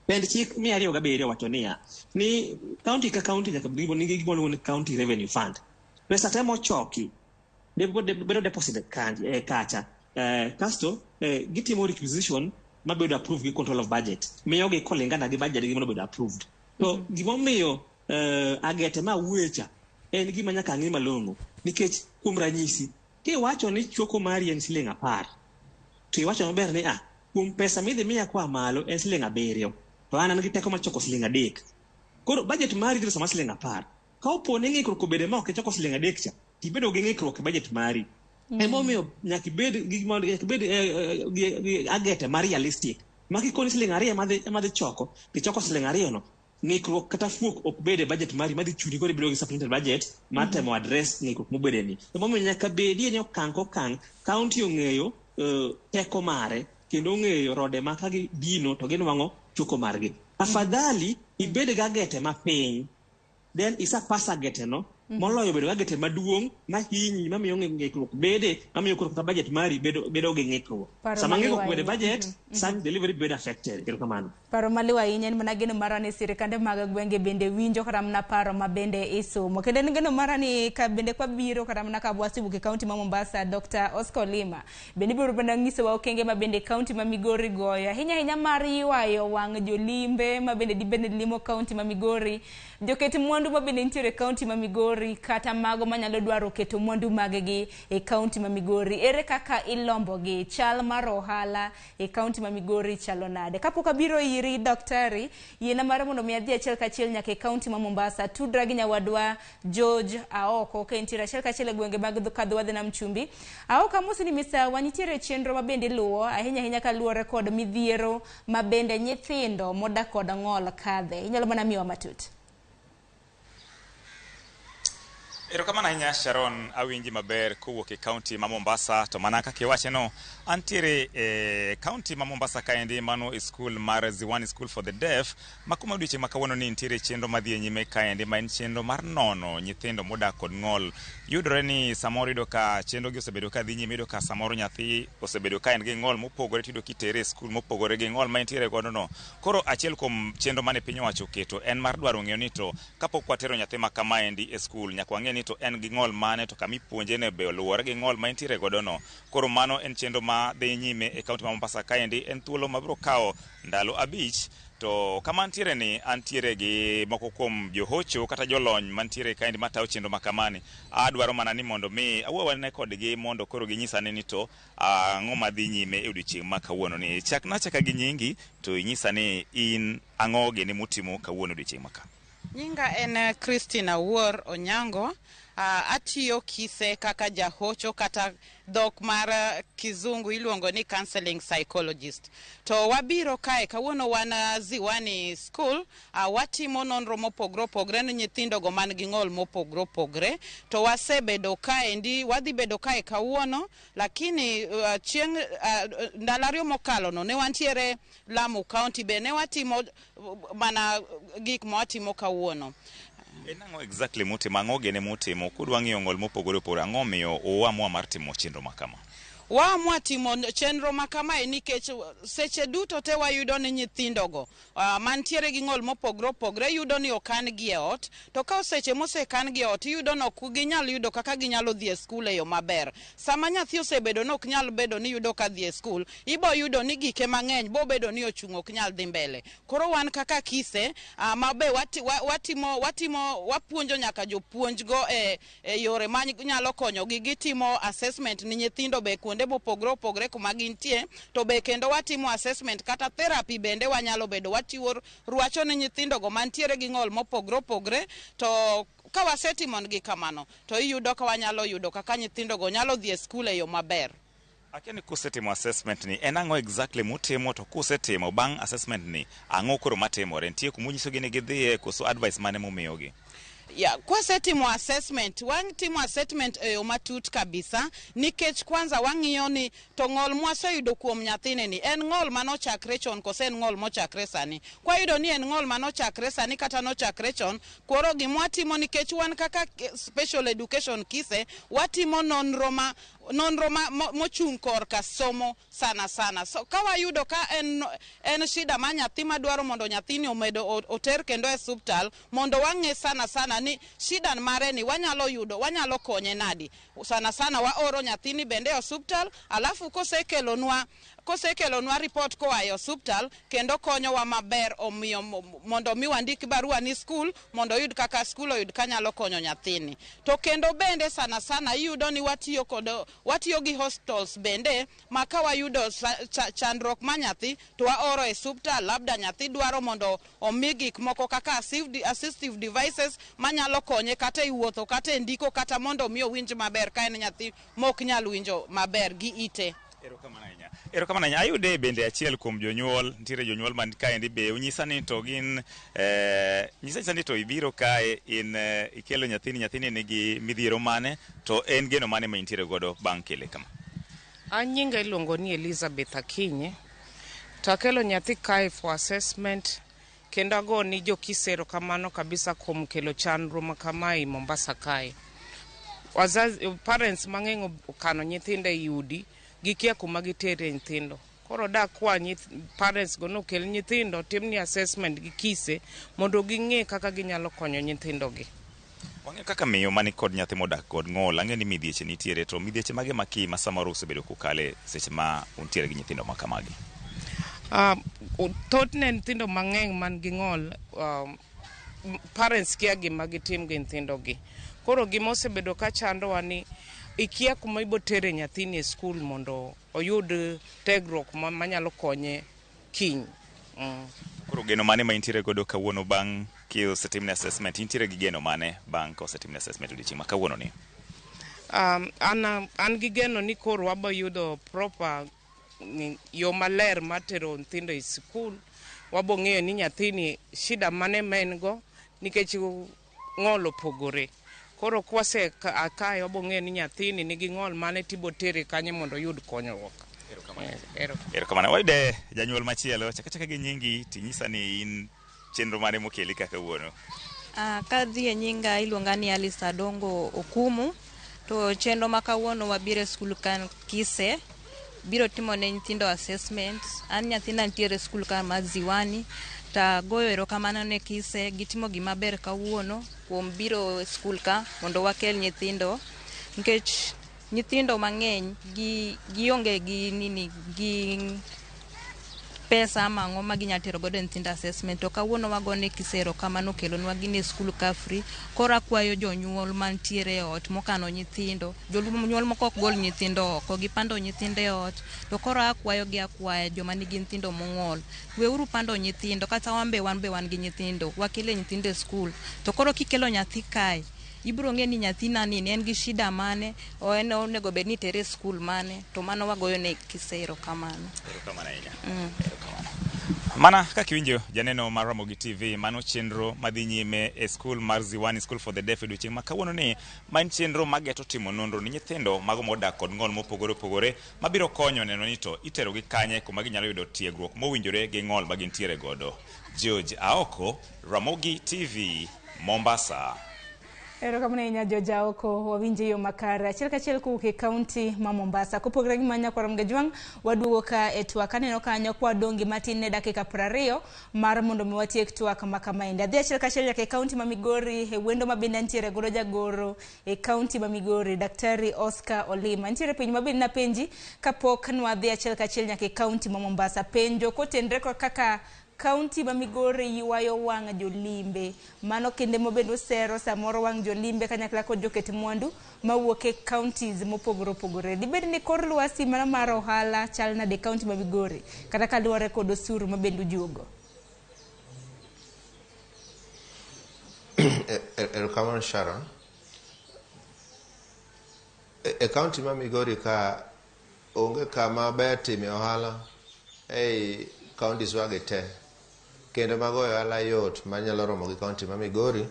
Pend chik 207 wacho niya, ni county ka county nyaka bed nigi gima iluongo ni county revenue fund. Pesa te mochoki bedo deposited kacha. Kasto gitimo requisition mabedo approved gi control of budget. Miyogi kolingana gi budget gi mondo bedo approved. To gimomiyo agete ma wuoye cha en gima nyaka ng'i malong'o. Nikech kuom ranyisi, kiwacho ni choko mari en siling 10, to iwacho maber ni kuom pesa midhi miya koa malo en siling 7, to an an gi teko mar choko siling 3. Koro budget mari dhi sama siling 10. Ka opo ni ng'ikruok obede ma ok ichoko siling 3 cha, tibedo gi ng'ikruok e budget mari. Emomiyo nyaka ibed gi gima nyaka ibed gi agete ma realistic. Ma kikoni siling 2 ema dhi choko, tichoko siling 2 no, ng'ikruok kata fuok ok bed e budget mari madhi chuni koro ibedo gi supplementary budget mar temo address ng'ikruok mobede ni. Emomiyo nyaka bedie ni okang' kokang' county ong'eyo teko mare kendo ong'eyo rode ma ka gidino to ginwang'o choko margi. Afadhali ibed gi agete mapiny, then isapas agete no, moloyo bedo gi agete maduong' mahinyi mamiyo ng'ikruok bede, mamiyo koro kata budget mari bedo gi ng'ikruok. Sama ng'ikruok bedo e budget, service delivery bedo affected. Erokamano. Paro maliw ahinya en mana geno mara ni sirikande mag gwenge bende winjo kata mana paro ma bende isomo. Kendo en geno mara ni ka bende kwa biro kata mana ka wasewuok e kaunti ma Mombasa, Dr. Oscar Olima bende ibiro mana nyisowa okenge ma bende kaunti ma Migori goyo. Ahinya ahinya mar ywayo wang' jolimbe ma bende dibed ni limo kaunti ma Migori, joket mwandu ma bende nitiere e kaunti ma Migori kata mago manyalo dwaro keto mwandu maggi e kaunti ma Migori. Ere kaka ilombogi? Chal mar ohala e kaunti ma Migori chalo nade? Kapok abiro iri daktari, yiena mar mondo mi adhi achiel kachiel nyaka e kaunti ma Mombasa. Tudra gi nyawadwa George Aoko ka entiere achiel kachiel e gwenge mag Kadho Nam Chumbi. Aoko, amosi ni misawa, nitiere chenro ma bende iluwo ahinya ahinya kaluwore kod midhiero ma bende nyithindo modak kod ng'ol kadhe. Inyalo mana miyowa matut? Erokamano ahinya Sharon, awinji maber kowuok e kaunti ma Mombasa. To mana kaka iwache no, antiere e kaunti ma Mombasa kaendi, mano e skul mar Ziwani School for the Deaf, ma kuma odiochieng' ma kawuono ni nitiere chenro madhi e nyime kaendi, ma en chenro mar nono nyithindo modak kod ng'ol. Yudore ni samoro iyudo ka chenro gi osebedo ka dhi nyime, iyudo ka samoro nyathi osebedo ka en gi ng'ol mopogore, tiyudo kitere e skul mopogore gi ng'ol ma entiere godo no. Koro achiel kuom chenro mane piny owacho oketo en mar dwaro ng'eyo ni to kapok watero nyathi ma kamaendi e skul, nyaka wang'e ni to en gi ng'ol mane, to kama ipuonje ne be oluwore gi ng'ol ma entiere godo no. Koro mano en chenro ma dhi nyime e kaunti ma Mombasa kaendi, en thuolo mabiro kawo ndalo 5. To kama antiere ni, antiere gi moko kuom johocho kata jolony mantiere kaendi matayo chenro ma kamani. Adwaro mana ni mondo mi awuo kodgi mondo koro ginyisa ni to ang'o madhi nyime e odiochieng' ma kawuono ni. Chakna achaka gi nyingi to inyisa ni in ang'o gini mutimo kawuono odiochieng' ma ka. Nyinga en Christina Wuor Onyango. Atiyo Kise kaka jahocho kata dhok mar kizungu iluongo ni counseling psychologist. To wabiro kae kawuono wan Ziwani School, watimo nonro mopogore opogore ne nyithindo go man gi ng'ol mopogore opogore. To wasebedo kaendi, wadhi bedo kae kawuono, lakini chieng' ndalo 2 mokalo no ne wantiere Lamu County be ne watimo mana gik ma watimo kawuono. En ang'o exactly mutimo, ang'o gene mutimo kudwa ng'iyo ng'ol mopogore opogore, ang'o miyo uamua mar timo chenro ma kama? Waamua timo chenro ma kamae nikech seche duto te wayudo ni nyithindogo mantiere gi ng'ol mopogore opogore yudo ni okan gi e ot, to ka seche mosekan gi e ot iyudo ni ok ginyal yudo kaka ginyalo dhi e skul e yo maber. Sama nyathi osebedo ni ok nyal bedo ni yudo ka dhi e skul, ibo yudo ni gike mang'eny bo bedo ni ochung' ok nyal dhi mbele. Koro wan kaka Kise, ma be watimo, wapuonjo nyaka jopuonjgo e yore ma nyalo konyogi, gitimo assessment ni nyithindo be kuonde mopogore opogore kuma gintie, to be kendo watimo assessment kata therapy bende wanyalo bedo wachiwo rwacho ne nyithindogo mantiere gi ng'ol mopogore opogore. To ka wasetimo negi kamano to iyudo ka wanyalo yudo kaka nyithindogo nyalo dhi e skul e yo maber. Akia ni kusetimo assessment ni, en ang'o exactly mutimo, to kusetimo bang' assessment ni, ang'o koro matimore? Nitie kuma unyisogi ni gidhiye koso advice mane mumiyogi? Ya, kwasetimo assessment, watimo assessment e yo matut kabisa, nikech kwanza wang'iyo ni to ng'ol mwaseyudo kuom nyathini ni en ng'ol manochakre chon kose en ng'ol mochakre sani. Kwayudo ni en ng'ol manochakre sani kata nochakre chon, koro gimwatimo nikech wan kaka special education KISE, watimo nonro ma mochung' korka somo sana sana. So ka wayudo ka en shida ma nyathi madwaro mondo nyathini omedo oter kendo e osuptal mondo wang'e sana sana ni shida mare ni wanyalo yudo, wanyalo konye nadi. Sana sana waoro nyathini bende e osuptal, alafu kosekelonwa report koa e osuptal kendo konyowa maber, omiyo mondo mi wandik barua ni skul mondo oyud kaka skul oyud kanyalo konyo nyathini. To kendo bende sana sana iyudo ni watiyo gi hospitals bende, ma ka wayudo chandruok ma nyathi to waoro e osuptal, labda nyathi dwaro mondo omi gik moko kaka assistive devices manyalo konye kata e wuotho, kata e ndiko, kata mondo mi owinj maber ka en nyathi mok nyal winjo maber gi ite. Erokamano ahinya. Erokamano ahinya. Ayude bende achiel kuom jonyuol, nitiere jonyuol man kaendi be unyisa ni to gin nyisa ni to ibiro kae in ikelo nyathini, nyathini nigi midhiero mane to en geno mane ma intiere godo bang' kele kama? An nyinga iluongo ni Elizabeth Akinyi. To akelo nyathi kae for assessment, kendo ago ni jo KISE erokamano kabisa kuom kelo chenro ma kamae Mombasa kae. Wazazi, parents mang'eny okano nyithindo ei udi, gikia kuma gitere nyithindo. Koro dakwa parents go nokel nyithindo timni assessment gi KISE mondo ging'e kaka ginyalo konyo nyithindo gi. Wang'eyo kaka miyo mani kod nyathi modak kod ng'ol, ang'e ni midhieche nitiere, to midhieche mage maki ma samoro usebedo kukale seche ma untiere gi nyithindo ma kamagi? Thothne nyithindo mang'eny man gi ng'ol, parents kia gima gitim gi nyithindo gi. Koro gima osebedo ka chandowa ni ikia kuma ibo tere nyathini e skul mondo oyud tegruok manyalo konye kiny. Koro geno mane ma intiere godo kawuono bang' kisetimne assessment? Intiere gi geno mane bang' kosetimne assessment odiochieng' ma kawuono ni? An gi geno ni koro wabo yudo proper yo maler mar tero nyithindo e sikul. Wabo ng'eyo ni nyathini shida mane ma en go, nikech ng'ol opogore. Koro kwase kae wabo ng'eyo ni nyathini nigi ng'ol mane, tibo tere kanye mondo oyud konyruok. Erokamano. Wayude janyuol machielo, chak achaka gi nyingi tinyisa ni in chenro mane mokeli ka kawuono. Kadhi e nyinga iluonga ni Alice Adongo Okumu. To chenro ma kawuono wabiro e skul kan KISE biro timo ne nyithindo assessment. An nyathina nitiere e skul ka mar Ziwani, tagoyo erokamano ne KISE, gitimo gima ber kawuono kuom biro e skul ka mondo wakel nyithindo, nikech nyithindo mang'eny gi gionge gi nini, gi pesa ama ang'o ma ginyalo tero godo nyithindo assessment. To kawuono wagone KISE erokamano, okelonwa gini e skul ka free. Koro akwayo jonyuol mantiere e ot mokano nyithindo, jonyuol moko ok gol nyithindo oko, gipando nyithindo e ot. To koro akwayo gi, akwaya joma nigi nyithindo mong'ol, weuru pando nyithindo. Kata wan be wan gi nyithindo, wakele nyithindo e skul. To koro kikelo nyathi kae, ibiro ng'e ni nyathina ni en gi shida mane, o en onego bed ni itere e skul mane. To mano wagoyo ne KISE erokamano. Erokamano ahinya. Mana kaka iwinjo janeno mar Ramogi TV, mano chenro madhi nyime e skul mar Ziwani School for the Deaf odiochieng' ma kawuono ni, ma en chenro mageto timo nonro ni nyithindo mago modak kod ng'ol mopogore opogore, mabiro konyo neno ni to iterogi kanye kuma ginyalo yudo tiegruok mowinjore gi ng'ol ma gintiere godo. George Aoko, Ramogi TV, Mombasa. Erokamano ahinya George Aoko, wawinjo e yo makare. Achiel kachiel kowuok e kaunti ma Mombasa. Kopogore gi mano, nyakwar Gajwang', waduogo ka e twak. Aneno kanyo kwadong' gi matin ne dakika 20 mar mondo mi watiek twak ma kamaendi. Adhi achiel kachiel nyaka e kaunti ma Migori, e wendo ma bende antiere godo jagoro e kaunti ma Migori, Daktari Oscar Olima. Nitiere penjo ma bende napenji kapok nwadhi achiel kachiel nyaka e kaunti ma Mombasa. Penjo kotenre kod kaka kaunti ma Migori ywayo wang' jolimbe. Mano kinde mabende osero samoro wang' jolimbe kanyakla kod joket mwandu mawuok e counties mopogore opogore. Dibed ni kor lwasi mana mar ohala chal nade e kaunti ma Migori kata kaluwore kod osuru ma bende ujuogo? Erokamano Sharon. E kaunti ma Migori ka onge kama ber time ohala ei counties wagi te. Kendo magoyo ohala yot manyalo romo gi kaunti ma Migori.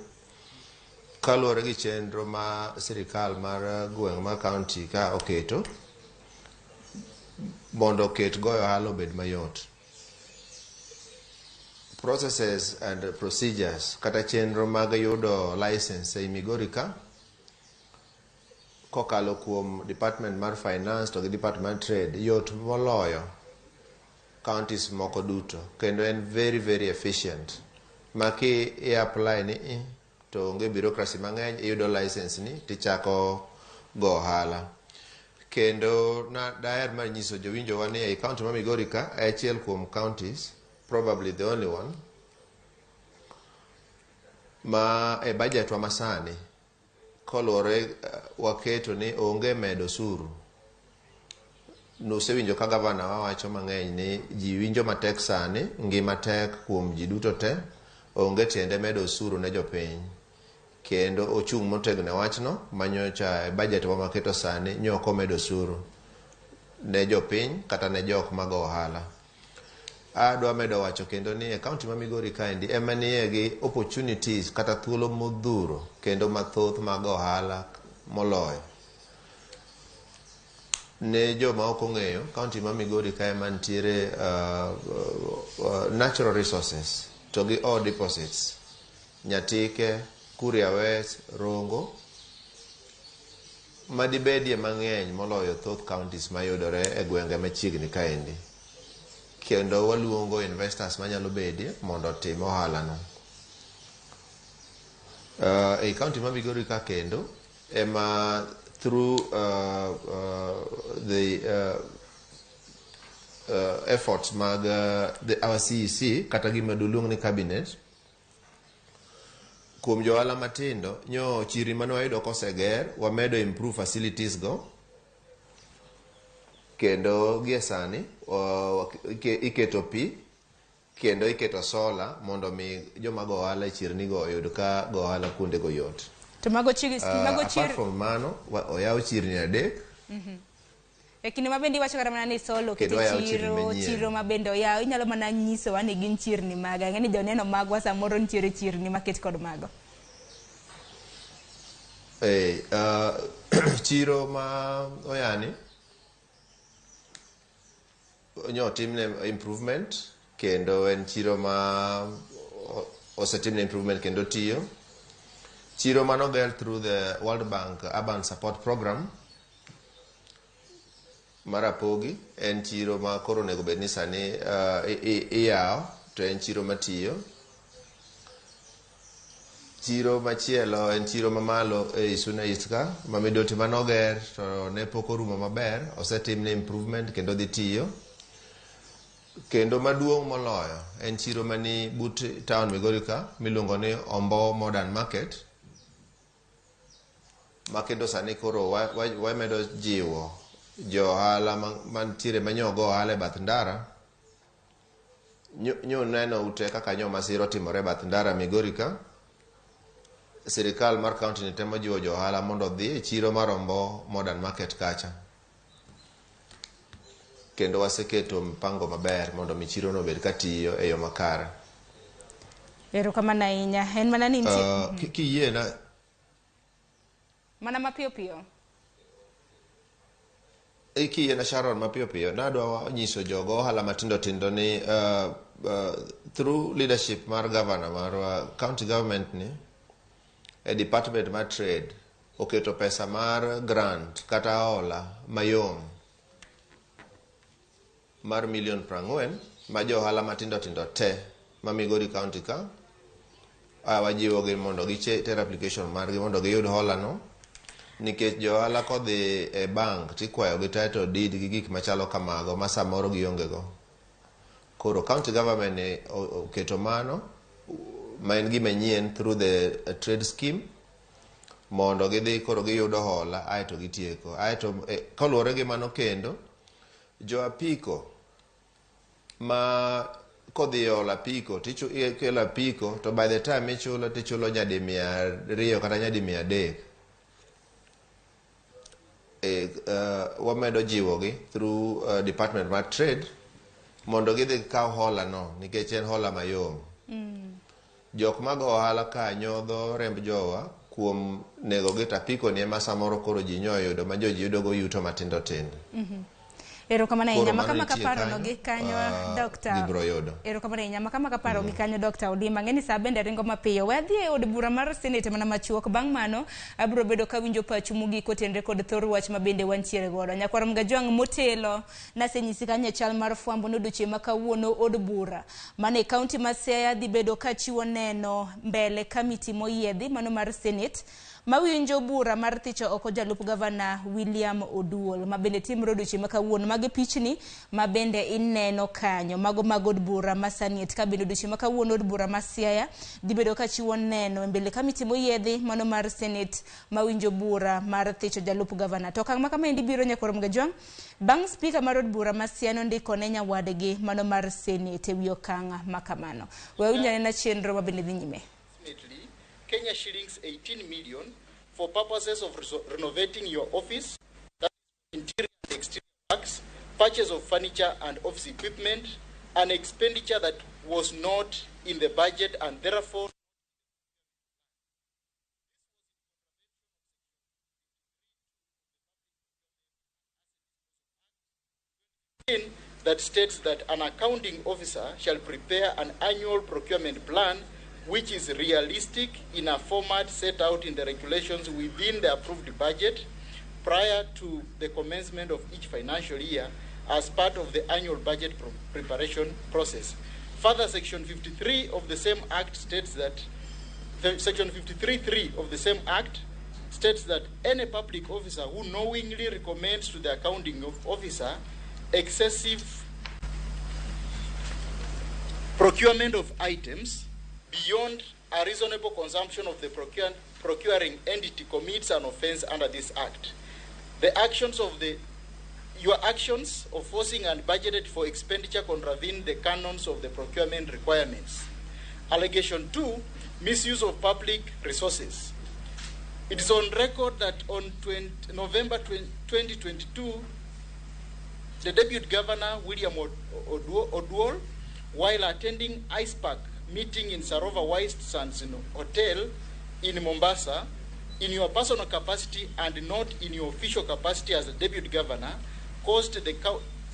Kaluwore gi chenro ma sirikal mar gweng' mar county ka oketo mondo oket goyo ohala obed mayot. Processes and procedures kata chenro mag yudo license ei Migori ka kokalo kuom department mar finance to gi department mar trade yot moloyo counties moko duto kendo en very very efficient ma ki i apply ni i to onge bureaucracy mang'eny iyudo license ni tichako go ohala kendo na daher mar nyiso jowinjowa ni ei county ma Migori ka e achiel kuom counties probably the only one ma e budget wa masani koluwore waketo ni onge medo osuru nusewinjo ka gavana wa wacho mang'eny ni ji winjo matek sani ngima tek kuom ji duto te onge tiende medo osuru ne jopiny kendo ochung' motegno e wachno manyocha e budget wa maketo sani nyok omedo osuru ne jopiny kata ne jok mago ohala adwa medo wacho kendo ni e county ma Migori kaendi ema nie gi opportunities kata thuolo modhuro kendo mathoth mag ohala moloyo ne joma ok ong'eyo county ma Migori kae mantiere natural resources to gi ore deposits Nyatike, Kuria West, Rongo madibedie mang'eny moloyo thoth counties mayudore e gwenge machiegni kaendi kendo waluongo investors manyalo bedie mondo otim ohala no. Ei county ma Migori ka kendo ema through the efforts mag our CEC kata gima doluong ni cabinet kuom johala matindo nyo chirni mane wayudo koseger wamedo improve facilities go kendo gie sani iketo pi kendo iketo solar mondo mi joma go ohala e chirni go oyud ka go ohala kuonde go yot. To mago chiri, mago chir apart from mano oyaw chirni 3. E kinde ma bende iwacho kata mana ni solo Kendo okete oyaw chirni chiro manyien. chiro ma bende oyaw inyalo mana nyisowa ni gin chirni mage ang'e ni joneno magwa samoro nitiere chirni maket kod mago. Chiro ma oyani nyo otimne improvement kendo en chiro ma osetimne improvement kendo tiyo. Chiro manoger through the World Bank Urban Support Program mar Rapogi en chiro ma koro onego bed ni sani iyawo to en chiro matiyo. Chiro machielo en chiro mamalo e Suna East ka ma Midoti manoger to ne pok orumo maber osetimne improvement kendo dhi tiyo. Kendo maduong' moloyo en chiro mani but town Migori ka miluongo ni Ombo Modern Market ma kendo sani koro wamedo jiwo jo ohala mantiere manyo go ohala e bath ndara nyo neno ute kaka nyo masira otimore e bath ndara Migori ka. Sirikal mar county ni temo jiwo jo ohala mondo odhi e chiro mar Ombo Modern Market kacha kendo waseketo mpango maber mondo mi chirono obed katiyo e yo makare. Erokamano ahinya. En mana ni nitie Kiyiena mana mapiyo piyo. Kiyiena Sharon mapiyo piyo nadwa nyiso jogo ohala matindo tindo ni through leadership mar governor marwa county government ni e department mar trade oketo pesa mar grant kata hola mayom mar milion 40 ma jo ohala matindo tindo te ma Migori County ka wajiwogi mondo giter application margi mondo giyud hola no nikech jo ohala kodhi e bank tikwayo gi title deed gi gik machalo kamago ma samoro gionge go. Koro county government ni oketo mano ma en gima nyien through the trade scheme mondo gidhi koro giyudo hola aeto gitieko. Aeto koluwore gi mano kendo jo apiko ma kodhi olo apiko tikelo apiko to by the time ichulo tichulo nyadi 200 kata nyadi 300. Wamedo jiwogi through department mar trade mondo gidhi gikaw hola no nikech en hola mayom. Jok mago ohala ka nyodho remb jowa Kuom nego gi to apiko ni ema samoro koro ji nyo yudo ma jo ji yudo go yuto matindo tindo. Erokamano ahinya. Koro mano Maka maka nitie paro no kanyo, gi kanyo Dr. gibiro yudo. Erokamano ahinya. Maka maka paro gi kanyo Dr. Odima. Ang'e ni saa bende ringo mapiyo. We adhi e od bura mar Senate mana machuok. Bang' mano abiro bedo kawinjo pachu mogik kotenre kod thor wach ma bende wantiere godo. Nyakwar Mgajwang' motelo nasenyisi kanyo e chal mar fwambo ni odiochieng' ma kawuono od bura mane e kaunti ma Siaya dhi bedo kachiwo neno mbele kamiti moyiedhi mano mar Senate mawinjo bura mar thicho oko jalup gavana William Oduol ma bende timre odiochieng' ma kawuono. Magi pichni ma bende ineno kanyo mago mag od bura ma sani et ka bende odiochieng' ma kawuono od bura ma Siaya dhi bedo kachiwo neno e mbele kamiti moyiedhi mano mar Senate mawinjo bura mar thicho jalup gavana. To okang' ma kamaendi biro nyakwar Mgajwang' bang' spika mar od bura ma Siaya nondiko ne nyawadgi mano mar Senate e wi okang' ma kamano. We awinj anena chenro ma bende dhi nyime. Kenya shillings 18 million for purposes of renovating your office, that is interior and exterior works, purchase of furniture and office equipment, an expenditure that was not in the budget and therefore that states that an accounting officer shall prepare an annual procurement plan which is realistic in a format set out in the regulations within the approved budget prior to the commencement of each financial year as part of the annual budget preparation process. Further, Section 53 of the same Act states that, the, Section 53(3) of the same Act states that any public officer who knowingly recommends to the accounting officer excessive procurement of items beyond a reasonable consumption of the procuring entity commits an offense under this Act. The actions of the your actions of forcing and budgeted for expenditure contravene the canons of the procurement requirements. Allegation 2, misuse of public resources. It is on record that on November 2022, the Deputy Governor, William Oduol, while attending ICPAC meeting in Sarova White Sands Hotel in Mombasa, in your personal capacity and not in your official capacity as a Deputy Governor, caused the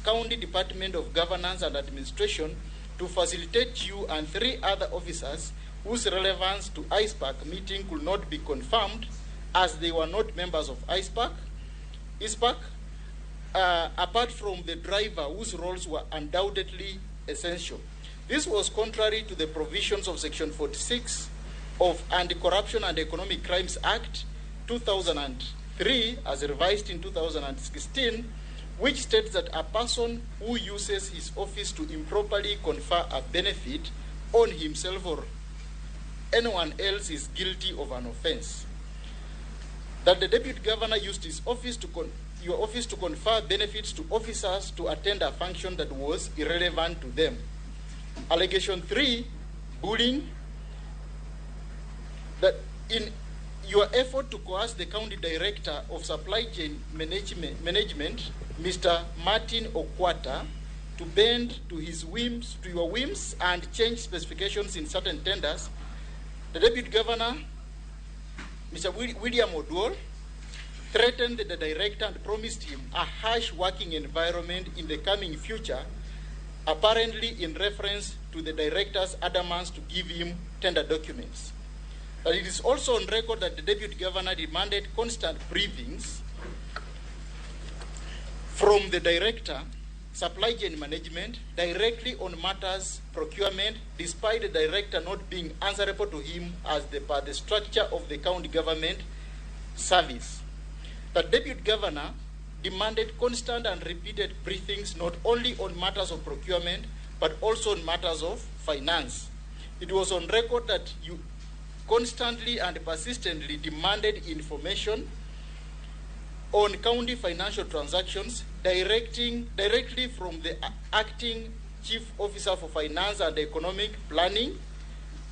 County Department of Governance and Administration to facilitate you and 3 other officers whose relevance to ICPAC meeting could not be confirmed as they were not members of ICPAC, apart from the driver whose roles were undoubtedly essential. This was contrary to the provisions of Section 46 of Anti-Corruption and Economic Crimes Act 2003, as revised in 2016, which states that a person who uses his office to improperly confer a benefit on himself or anyone else is guilty of an offense. That the Deputy Governor used his office to your office to confer benefits to officers to attend a function that was irrelevant to them. Allegation 3, bullying. That in your effort to coerce the County Director of Supply Chain Management, Mr. Martin Okwata, to bend to his whims, to your whims, and change specifications in certain tenders, the Deputy Governor, Mr. William Oduol, threatened the director and promised him a harsh working environment in the coming future, apparently in reference to the director's adamance to give him tender documents. But it is also on record that the Deputy Governor demanded constant briefings from the director, Supply Chain Management, directly on matters procurement, despite the director not being answerable to him as per the structure of the county government service. The Deputy Governor demanded constant and repeated briefings not only on matters of procurement, but also on matters of finance. It was on record that you constantly and persistently demanded information on county financial transactions directly from the acting Chief Officer for Finance and Economic Planning,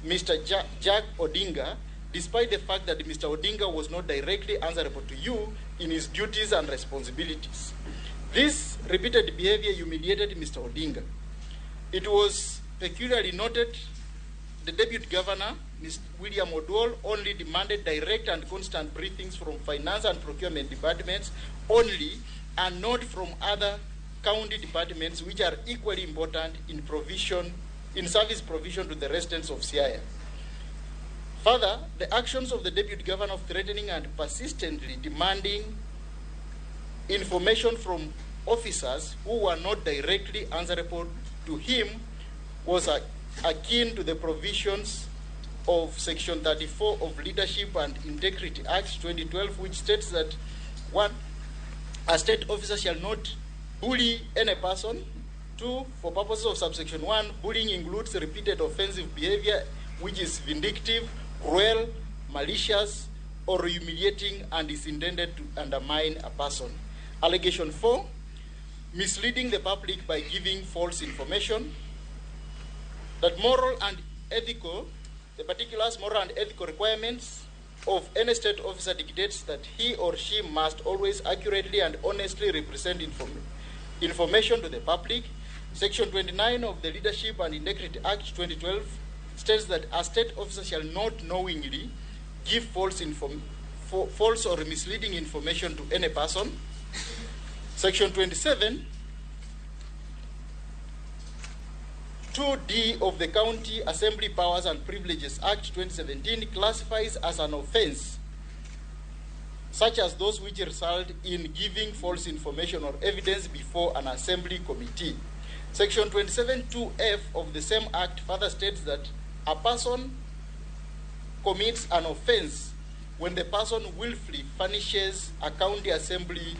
Mr. Jack Odinga, despite the fact that Mr. Odinga was not directly answerable to you in his duties and responsibilities. This repeated behavior humiliated Mr. Odinga. It was peculiarly noted the Deputy Governor Mr. William Oduol, only demanded direct and constant briefings from finance and procurement departments only, and not from other county departments which are equally important in provision, in service provision to the residents of Siaya. Further, the actions of the deputy governor of threatening and persistently demanding information from officers who were not directly answerable to him was akin to the provisions of Section 34 of Leadership and Integrity Act 2012, which states that 1, a state officer shall not bully any person. 2, for purposes of subsection 1, bullying includes repeated offensive behavior which is vindictive, cruel, malicious, or humiliating and is intended to undermine a person. Allegation 4, misleading the public by giving false information. That moral and ethical, the particulars, moral and ethical requirements of any state officer dictates that he or she must always accurately and honestly represent information to the public. Section 29 of the Leadership and Integrity Act 2012 states that a state officer shall not knowingly give false or misleading information to any person. Section 27, 2D of the County Assembly Powers and Privileges Act 2017 classifies as an offense such as those which result in giving false information or evidence before an assembly committee. Section 27(2)(f) of the same act further states that a person commits an offense when the person willfully furnishes a county assembly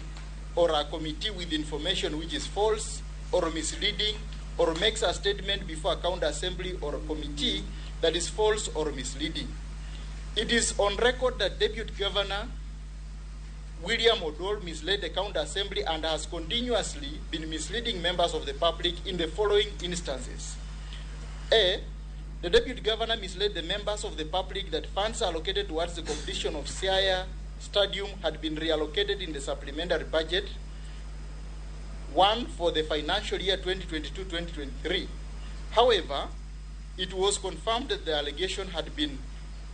or a committee with information which is false or misleading, or makes a statement before a county assembly or a committee that is false or misleading. It is on record that Deputy Governor William Oduol misled the county assembly and has continuously been misleading members of the public in the following instances. A, the Deputy Governor misled the members of the public that funds allocated towards the completion of Siaya Stadium had been reallocated in the supplementary budget, 1 for the financial year 2022-2023. However, it was confirmed that the allegation had been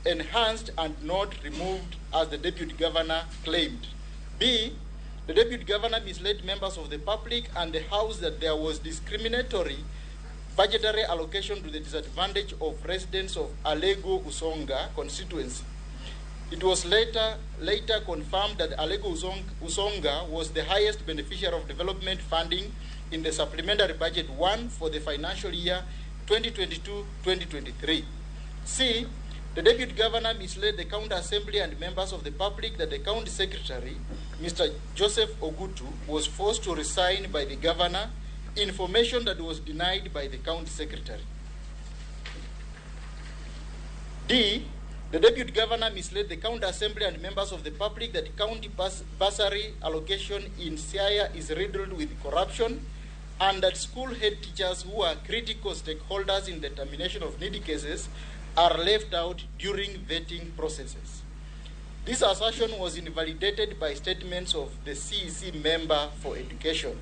enhanced and not removed as the Deputy Governor claimed. B, the Deputy Governor misled members of the public and the House that there was discriminatory budgetary allocation to the disadvantage of residents of Alego Usonga constituency. It was later confirmed that Alego Usonga was the highest beneficiary of development funding in the supplementary budget 1 for the financial year 2022-2023. C, the Deputy Governor misled the County Assembly and members of the public that the County Secretary, Mr. Joseph Ogutu, was forced to resign by the Governor, information that was denied by the County Secretary. D, the Deputy Governor misled the County Assembly and members of the public that county bursary allocation in Siaya is riddled with corruption, and that school head teachers who are critical stakeholders in the termination of needy cases are left out during vetting processes. This assertion was invalidated by statements of the CEC member for education.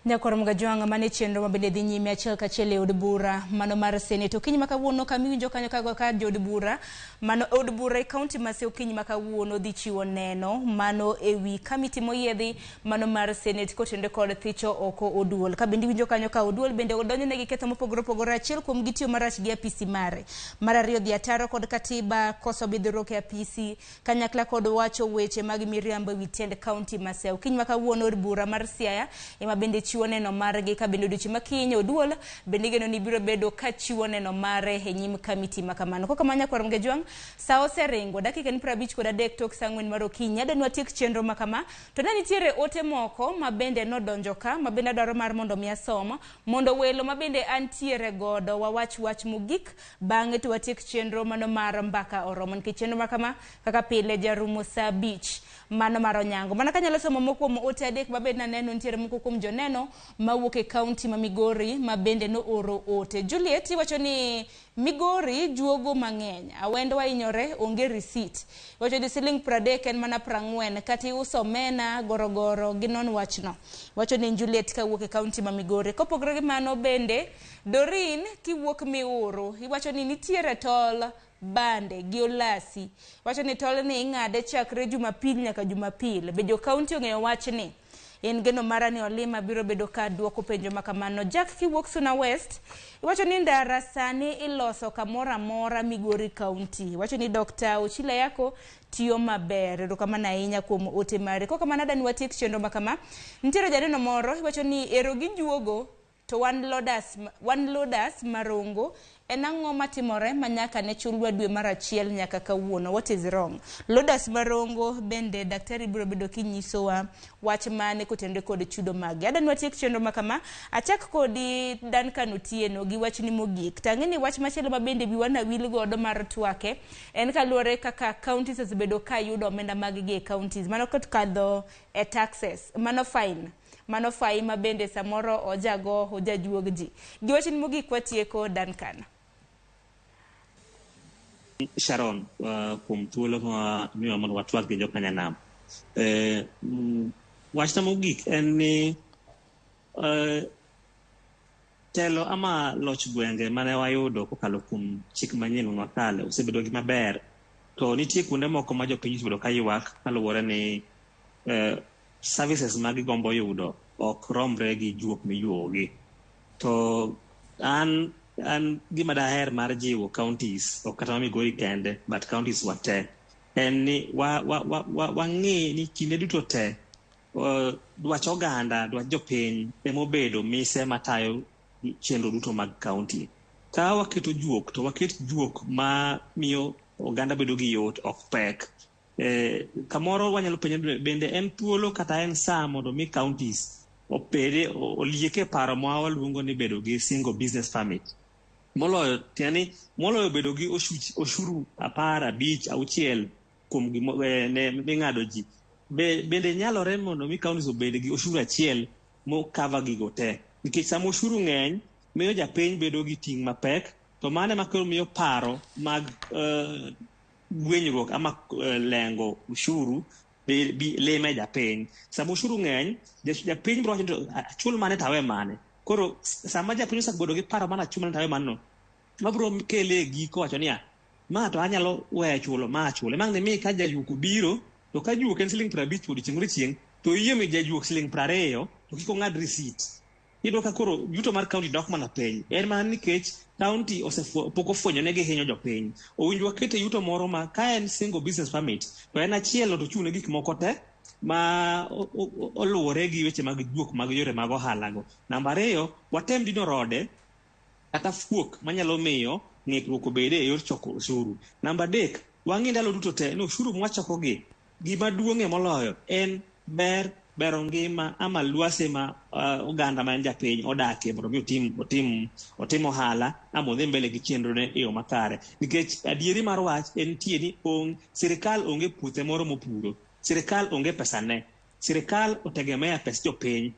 Nyakoro Mgajwang' mane chenro mabende dhi nyime achiel kachiel e od bura mano mar Senate okinyi ma kawuono kamiwinjo kanyo ka jood bura mano od bura e kaunti ma Siaya okinyi ma kawuono dhi chiwo neno mano ewi kamiti moyiedhi mano mar Senate kotenore kod thicho oko Oduol. Ka bende iwinjo kanyo ka Oduol bende odonjone gi ketho mopogore opogore, achiel kuom gi tiyo marach gi apisi mare, mar ariyo dhi ataro kod katiba, koso bidhruok e apisi kanyakla kod wacho weche mag miriambo ewi tend kaunti ma Siaya. Okinyi ma kawuono od bura mar Siaya ema bende chiwo neno margi, ka bende odiochieng' ma kiny Oduol bende igeno ni biro bedo ka chiwo neno mare e nyim kamiti ma kamano. Kok kamano nyakwar Mgejwang', sa oseringo dakika ni 53 tok sa 4 mar okinyi. Adwa ni watiek chenro ma kama, to ne nitiere ote moko ma bende nodonjo ka ma bende adwaro mar mondo mi asom mondo welo ma bende antiere godo wawach wach mogik, bang'e to watiek chenro mano mar mbaka oromo, nikech chenro ma kama kaka pile jarumo sa 5. mano mar Onyango. Mana kanyalo somo moko kuom ote adek mabende naneno nitiere moko kuom joneno mawuok e kaunti ma Migori ma bende nooro ote. Juliet iwacho ni Migori juogo mang'eny, awendo wahinyore onge risit. Iwacho ni siling 30 en mana 40 kata iuso omena gorogoro ginon wachno. Iwacho ni Juliet kawuok e kaunti ma Migori. Kopogore gi mano bende Doreen kiwuok Miuru iwacho ni nitiere tol bande gi olasi. Iwacho ni tol ni ing'ade chakre Jumapil nyaka Jumapil. Be jo kaunti ong'eyo wachni? En geno mara ni Olima biro bedo ka duoko penjo ma kamano. Jack kiwuok Suna West, iwacho ni ndara sani iloso kamoro amora Migori County. Iwacho ni Dr. Ochila Yako tiyo maber. Erokamano ahinya kuom ote mare. Kokamano adani watiek chenro ma kama. Nitiere janeno moro, iwacho ni ero gijuogo to wan loaders marongo. En ang'o matimore ma nyaka ne chulwa dwe mar achiel nyaka kawuono? What is wrong? Loaders marongo bende daktari biro bedo kinyisowa wach mane kotenore kod chudo mage. Adani watiek chenro ma kama. Achak kodi Duncan Otieno gi wachni mogik. Tang'e ni wach machielo ma bende wiwa wil godo mar twake en kaluwore kaka counties osebedo ka yudo omenda mag gi e counties. Mano kadho e taxes, mano fine. Mano fai ma bende samoro ojago ojajuog ji. Gi wachni mogik watieko Duncan. Sharon, kuom thuolo ma miwa mondo watwak gi jokanyanam. Wachna mogik en ni telo ama loch gwenge mane wayudo kokalo kuom chik manyien makale osebedo gi maber, to nitie kuonde moko ma jopiny osebedo ka ywak kaluwore ni services ma gigombo yudo ok romre gi juok miyuogi. To an gima daher mar jiwo counties, ok kata ma Migori kende, but counties wate, en ni wang'e ni kinde duto te dwach oganda, dwach jopiny emobedo mise matayo chenro duto mag county. Ka waketo juok, to waket juok ma miyo oganda bedo gi yot, ok pek. Kamoro wanyalo penjo bende en thuolo kata en saa mondo mi counties opede olieke paro ma waluongo ni bedo gi single business permit. Moloyo tiani moloyo bedo gi oshuru 10, 5, 6 kuom ming'ado ji. Bende nyalore mondo mi counties obed gi oshuru achiel mo cover gigo te. Nikech sama oshuru ng'eny miyo japiny bedo gi ting' mapek, to mano ema koro miyo paro mag gwenyruok ama lengo ushuru leme japiny. Sama ushuru ng'eny, japiny biro wacho ni achul mane to awe mane. Koro sama japiny osebedo gi paro mar achul mane to awe mane no, mabiro kele e giko wacho niya, ma to anyalo weyo chulo, ma achule. Mang' ni mi ka jajuok obiro, to ka juok en siling 50 odiechieng' odiechieng', to iyie mi jajuok siling 20 to kik ong'ad receipt. Iyudo ka koro yuto mar county dok mana piny. En mana nikech county pok ofwenyo ne gihinyo jopiny. Owinjo wakete yuto moro ma ka en single business permit, to en achiel to ochung' ne gik moko te ma oluwore gi weche mag juok mag yore mag ohala go. Namba 2, watem dino rode kata fuok manyalo miyo ng'ikruok obede e yor choko osuru. Namba 3, wang'i ndalo duto te ni osuru mwachokogi, gima duong'ie moloyo en ber bero ngima ama lwasi ma oganda ma en japiny odakie mondo mi otim ohala ama odhi mbele gi chenrone e yo makare. Nikech adieri mar wach en tie ni sirikal onge puothe moro mopuro, sirikal onge pesane, sirikal otegemea pes jopiny.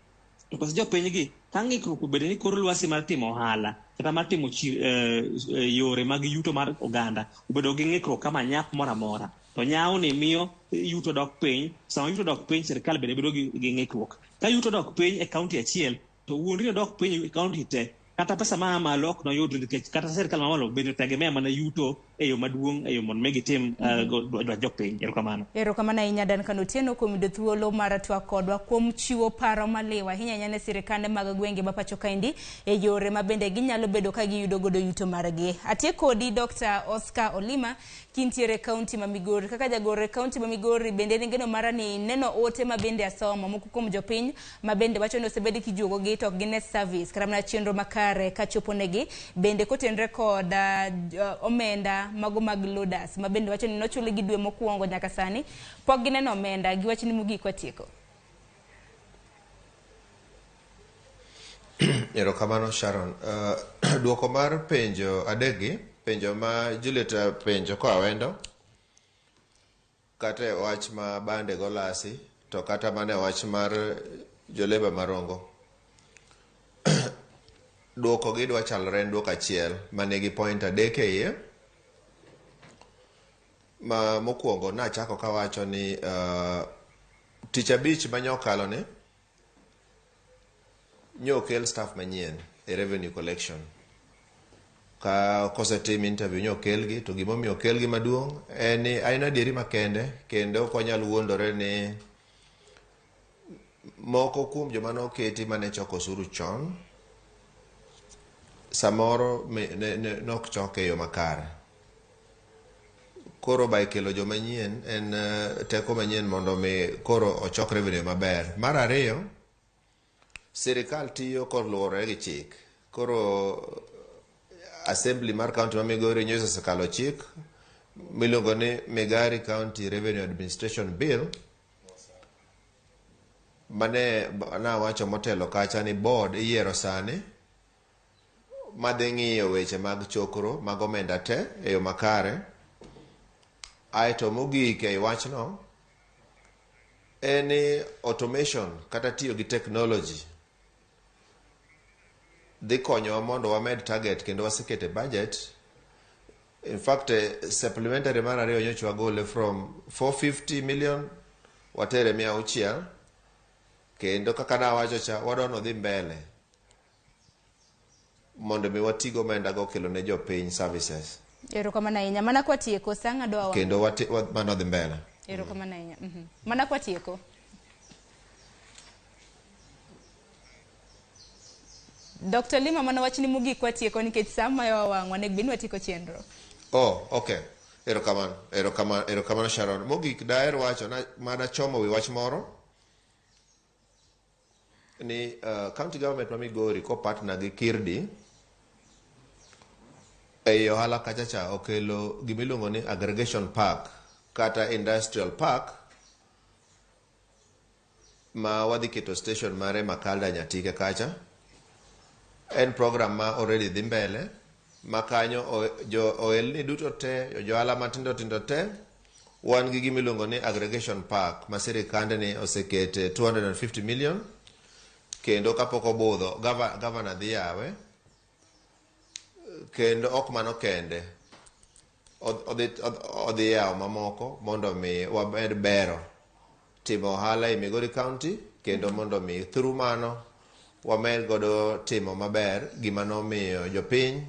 To pes jopiny gi ka ng'ikruok obedo ni kor lwasi mar timo ohala kata mar timo yore mag yuto mar oganda obedo gi ng'ikruok kama nyap moro amora, to nyawni miyo yuto dok piny. Sama yuto dok piny, sirikal bende bedo gi ng'ikruok. Ka yuto dok piny e kaunti achiel, to wuondri dok piny e kaunti te, kata pesa maa malo ok noyudre nikech kata sirikal mamalo bende tegemea mana yuto e yo maduong' e yo mondo mi gitim dwach jopiny. Erokamano. Erokamano ahinya Duncan Otieno kuom yudo thuolo mar twak kodwa kuom chiwo paro maliw ahinya ahinya ne sirikande mag gwenge ma pacho kaendi e yore ma bende ginyalo bedo ka giyudo godo yuto margi. Atiek kodi Dr. Oscar Olima kintiere kaunti ma Migori. Kaka jagoro e kaunti ma Migori bende en geno mara ni neno ote ma bende asomo moko kuom jopiny ma bende wacho ni osebed kijuogo gi to ok gine service kata mana chenro makare kachopo negi bende kotenre kod omenda mago mag loaders ma bende wacho ni nochuli gi dwe mokwongo nyaka sani pok gineno omenda. Giwach ni mogik watieko. Erokamano Sharon. Duoko mar penjo adekgi, penjo ma Juliet penjo koa Awendo, kata e wach ma bande golasi to kata mana e wach mar joleba marongo duoko gi dwa chalore en duoko achiel manigi point adek e iye ma mokwongo nachako kawacho ni tich abich manyokalo ni nyokel staff manyien e revenue collection ka kosetim interview nyokelgi to gimomiyo okelgi maduong' en ni en adieri makende kendo ok wanyal wuondore ni moko kuom joma noketi mane choko osuru chon samoro nok choke e yo makare koro by kelo joma nyien en teko manyien mondo mi koro ochok revenue maber. Mar ariyo, sirikal tiyo koluwore gi chik. Koro assembly mar county ma Migori nyocha osekalo chik miluongo ni Migari County Revenue Administration Bill mane nawacho motelo kacha ni board iyiero sani madhi ng'iyo weche mag chokro mag omenda te e yo makare. Aeto mogik ei wachno en ni automation kata tiyo gi technology dhi konyowa mondo wamed target kendo wasekete budget. In fact, supplementary mar ariyo nyocha wagole from 450 million watere 600 kendo kaka nawacho cha wadwa nodhi mbele mondo mi wati gi omenda go kelo ne jopiny services. Erokamano ahinya. Mana kwatieko, sa ng'ado wang'. Kendo mano dhi mbele. Erokamano ahinya. Mana kwatieko. Dr. Lima, mana wachni mogik kwatieko nikech sa mayowa wang' onego bed ni watieko chenro. Oh, okay. Erokamano. Erokamano, erokamano Sharon. Mogik daher wacho na mana chomo wi wach moro ni county government ma Migori ko partner gi Kirdi ei ohala kacha cha okelo gimiluongo ni aggregation park kata industrial park ma wadhi keto station mare Makalda Nyatike kacha. En program ma already dhi mbele ma kanyo jo ohelni duto te, jo ohala matindo tindo te, wan gi gimiluongo ni aggregation park ma sirikande ni osekete 250 million kendo kapok obudho governor dhi yawe kendo ok mano kende odhi yawo mamoko mondo mi wamed bero timo ohala e Migori County kendo mondo mi through mano wamed godo timo maber gima nomiyo jopiny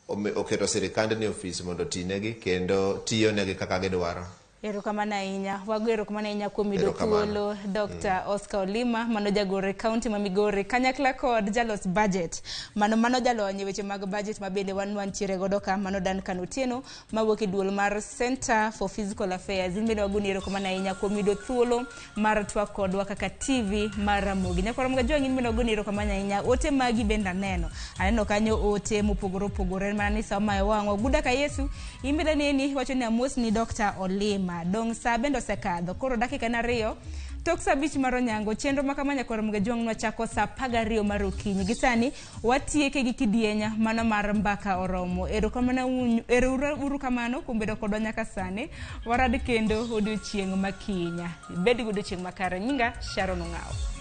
oketo sirikande ni ofis mondo otinegi kendo tiyonegi kaka gidwaro. Erokamano ahinya. Wago erokamano ahinya kuom yudo thuolo Dr. Oscar Olima, mano jagoro e county ma Migori, kanyakla kod jalos budget. Mano jalony e weche mag budget ma bende wan wantiere godo ka, mano Duncan Otieno, mawuok e duol mar Center for Physical Affairs. In bende wagoni erokamano ahinya kuom yudo thuolo mar twak kodwa kaka TV mar Ramogi. Nyakwar Mgajwang' in bende wagoni erokamano ahinya. Ote magi bende aneno. Aneno kanyo ote mopogore opogore mana ni sama e wang'wa. Guda ka Yesu, in bende aneni wacho ni amosni Dr. Olima. Dong' sa bende osekadho koro dakika na 2 tok sa 5 mar onyango. Chenro ma kama nyakwar Mgajwang' nwachako sa 12 mar okinyi. Gi sani watieke gi kidienya mano mar mbaka oromo. Erokamano uru kamano kuom bedo kodwa nyaka sani. Warad kendo odiochieng' ma kinya. Bed gi odiochieng' makare. Nyinga Sharon Ong'awo.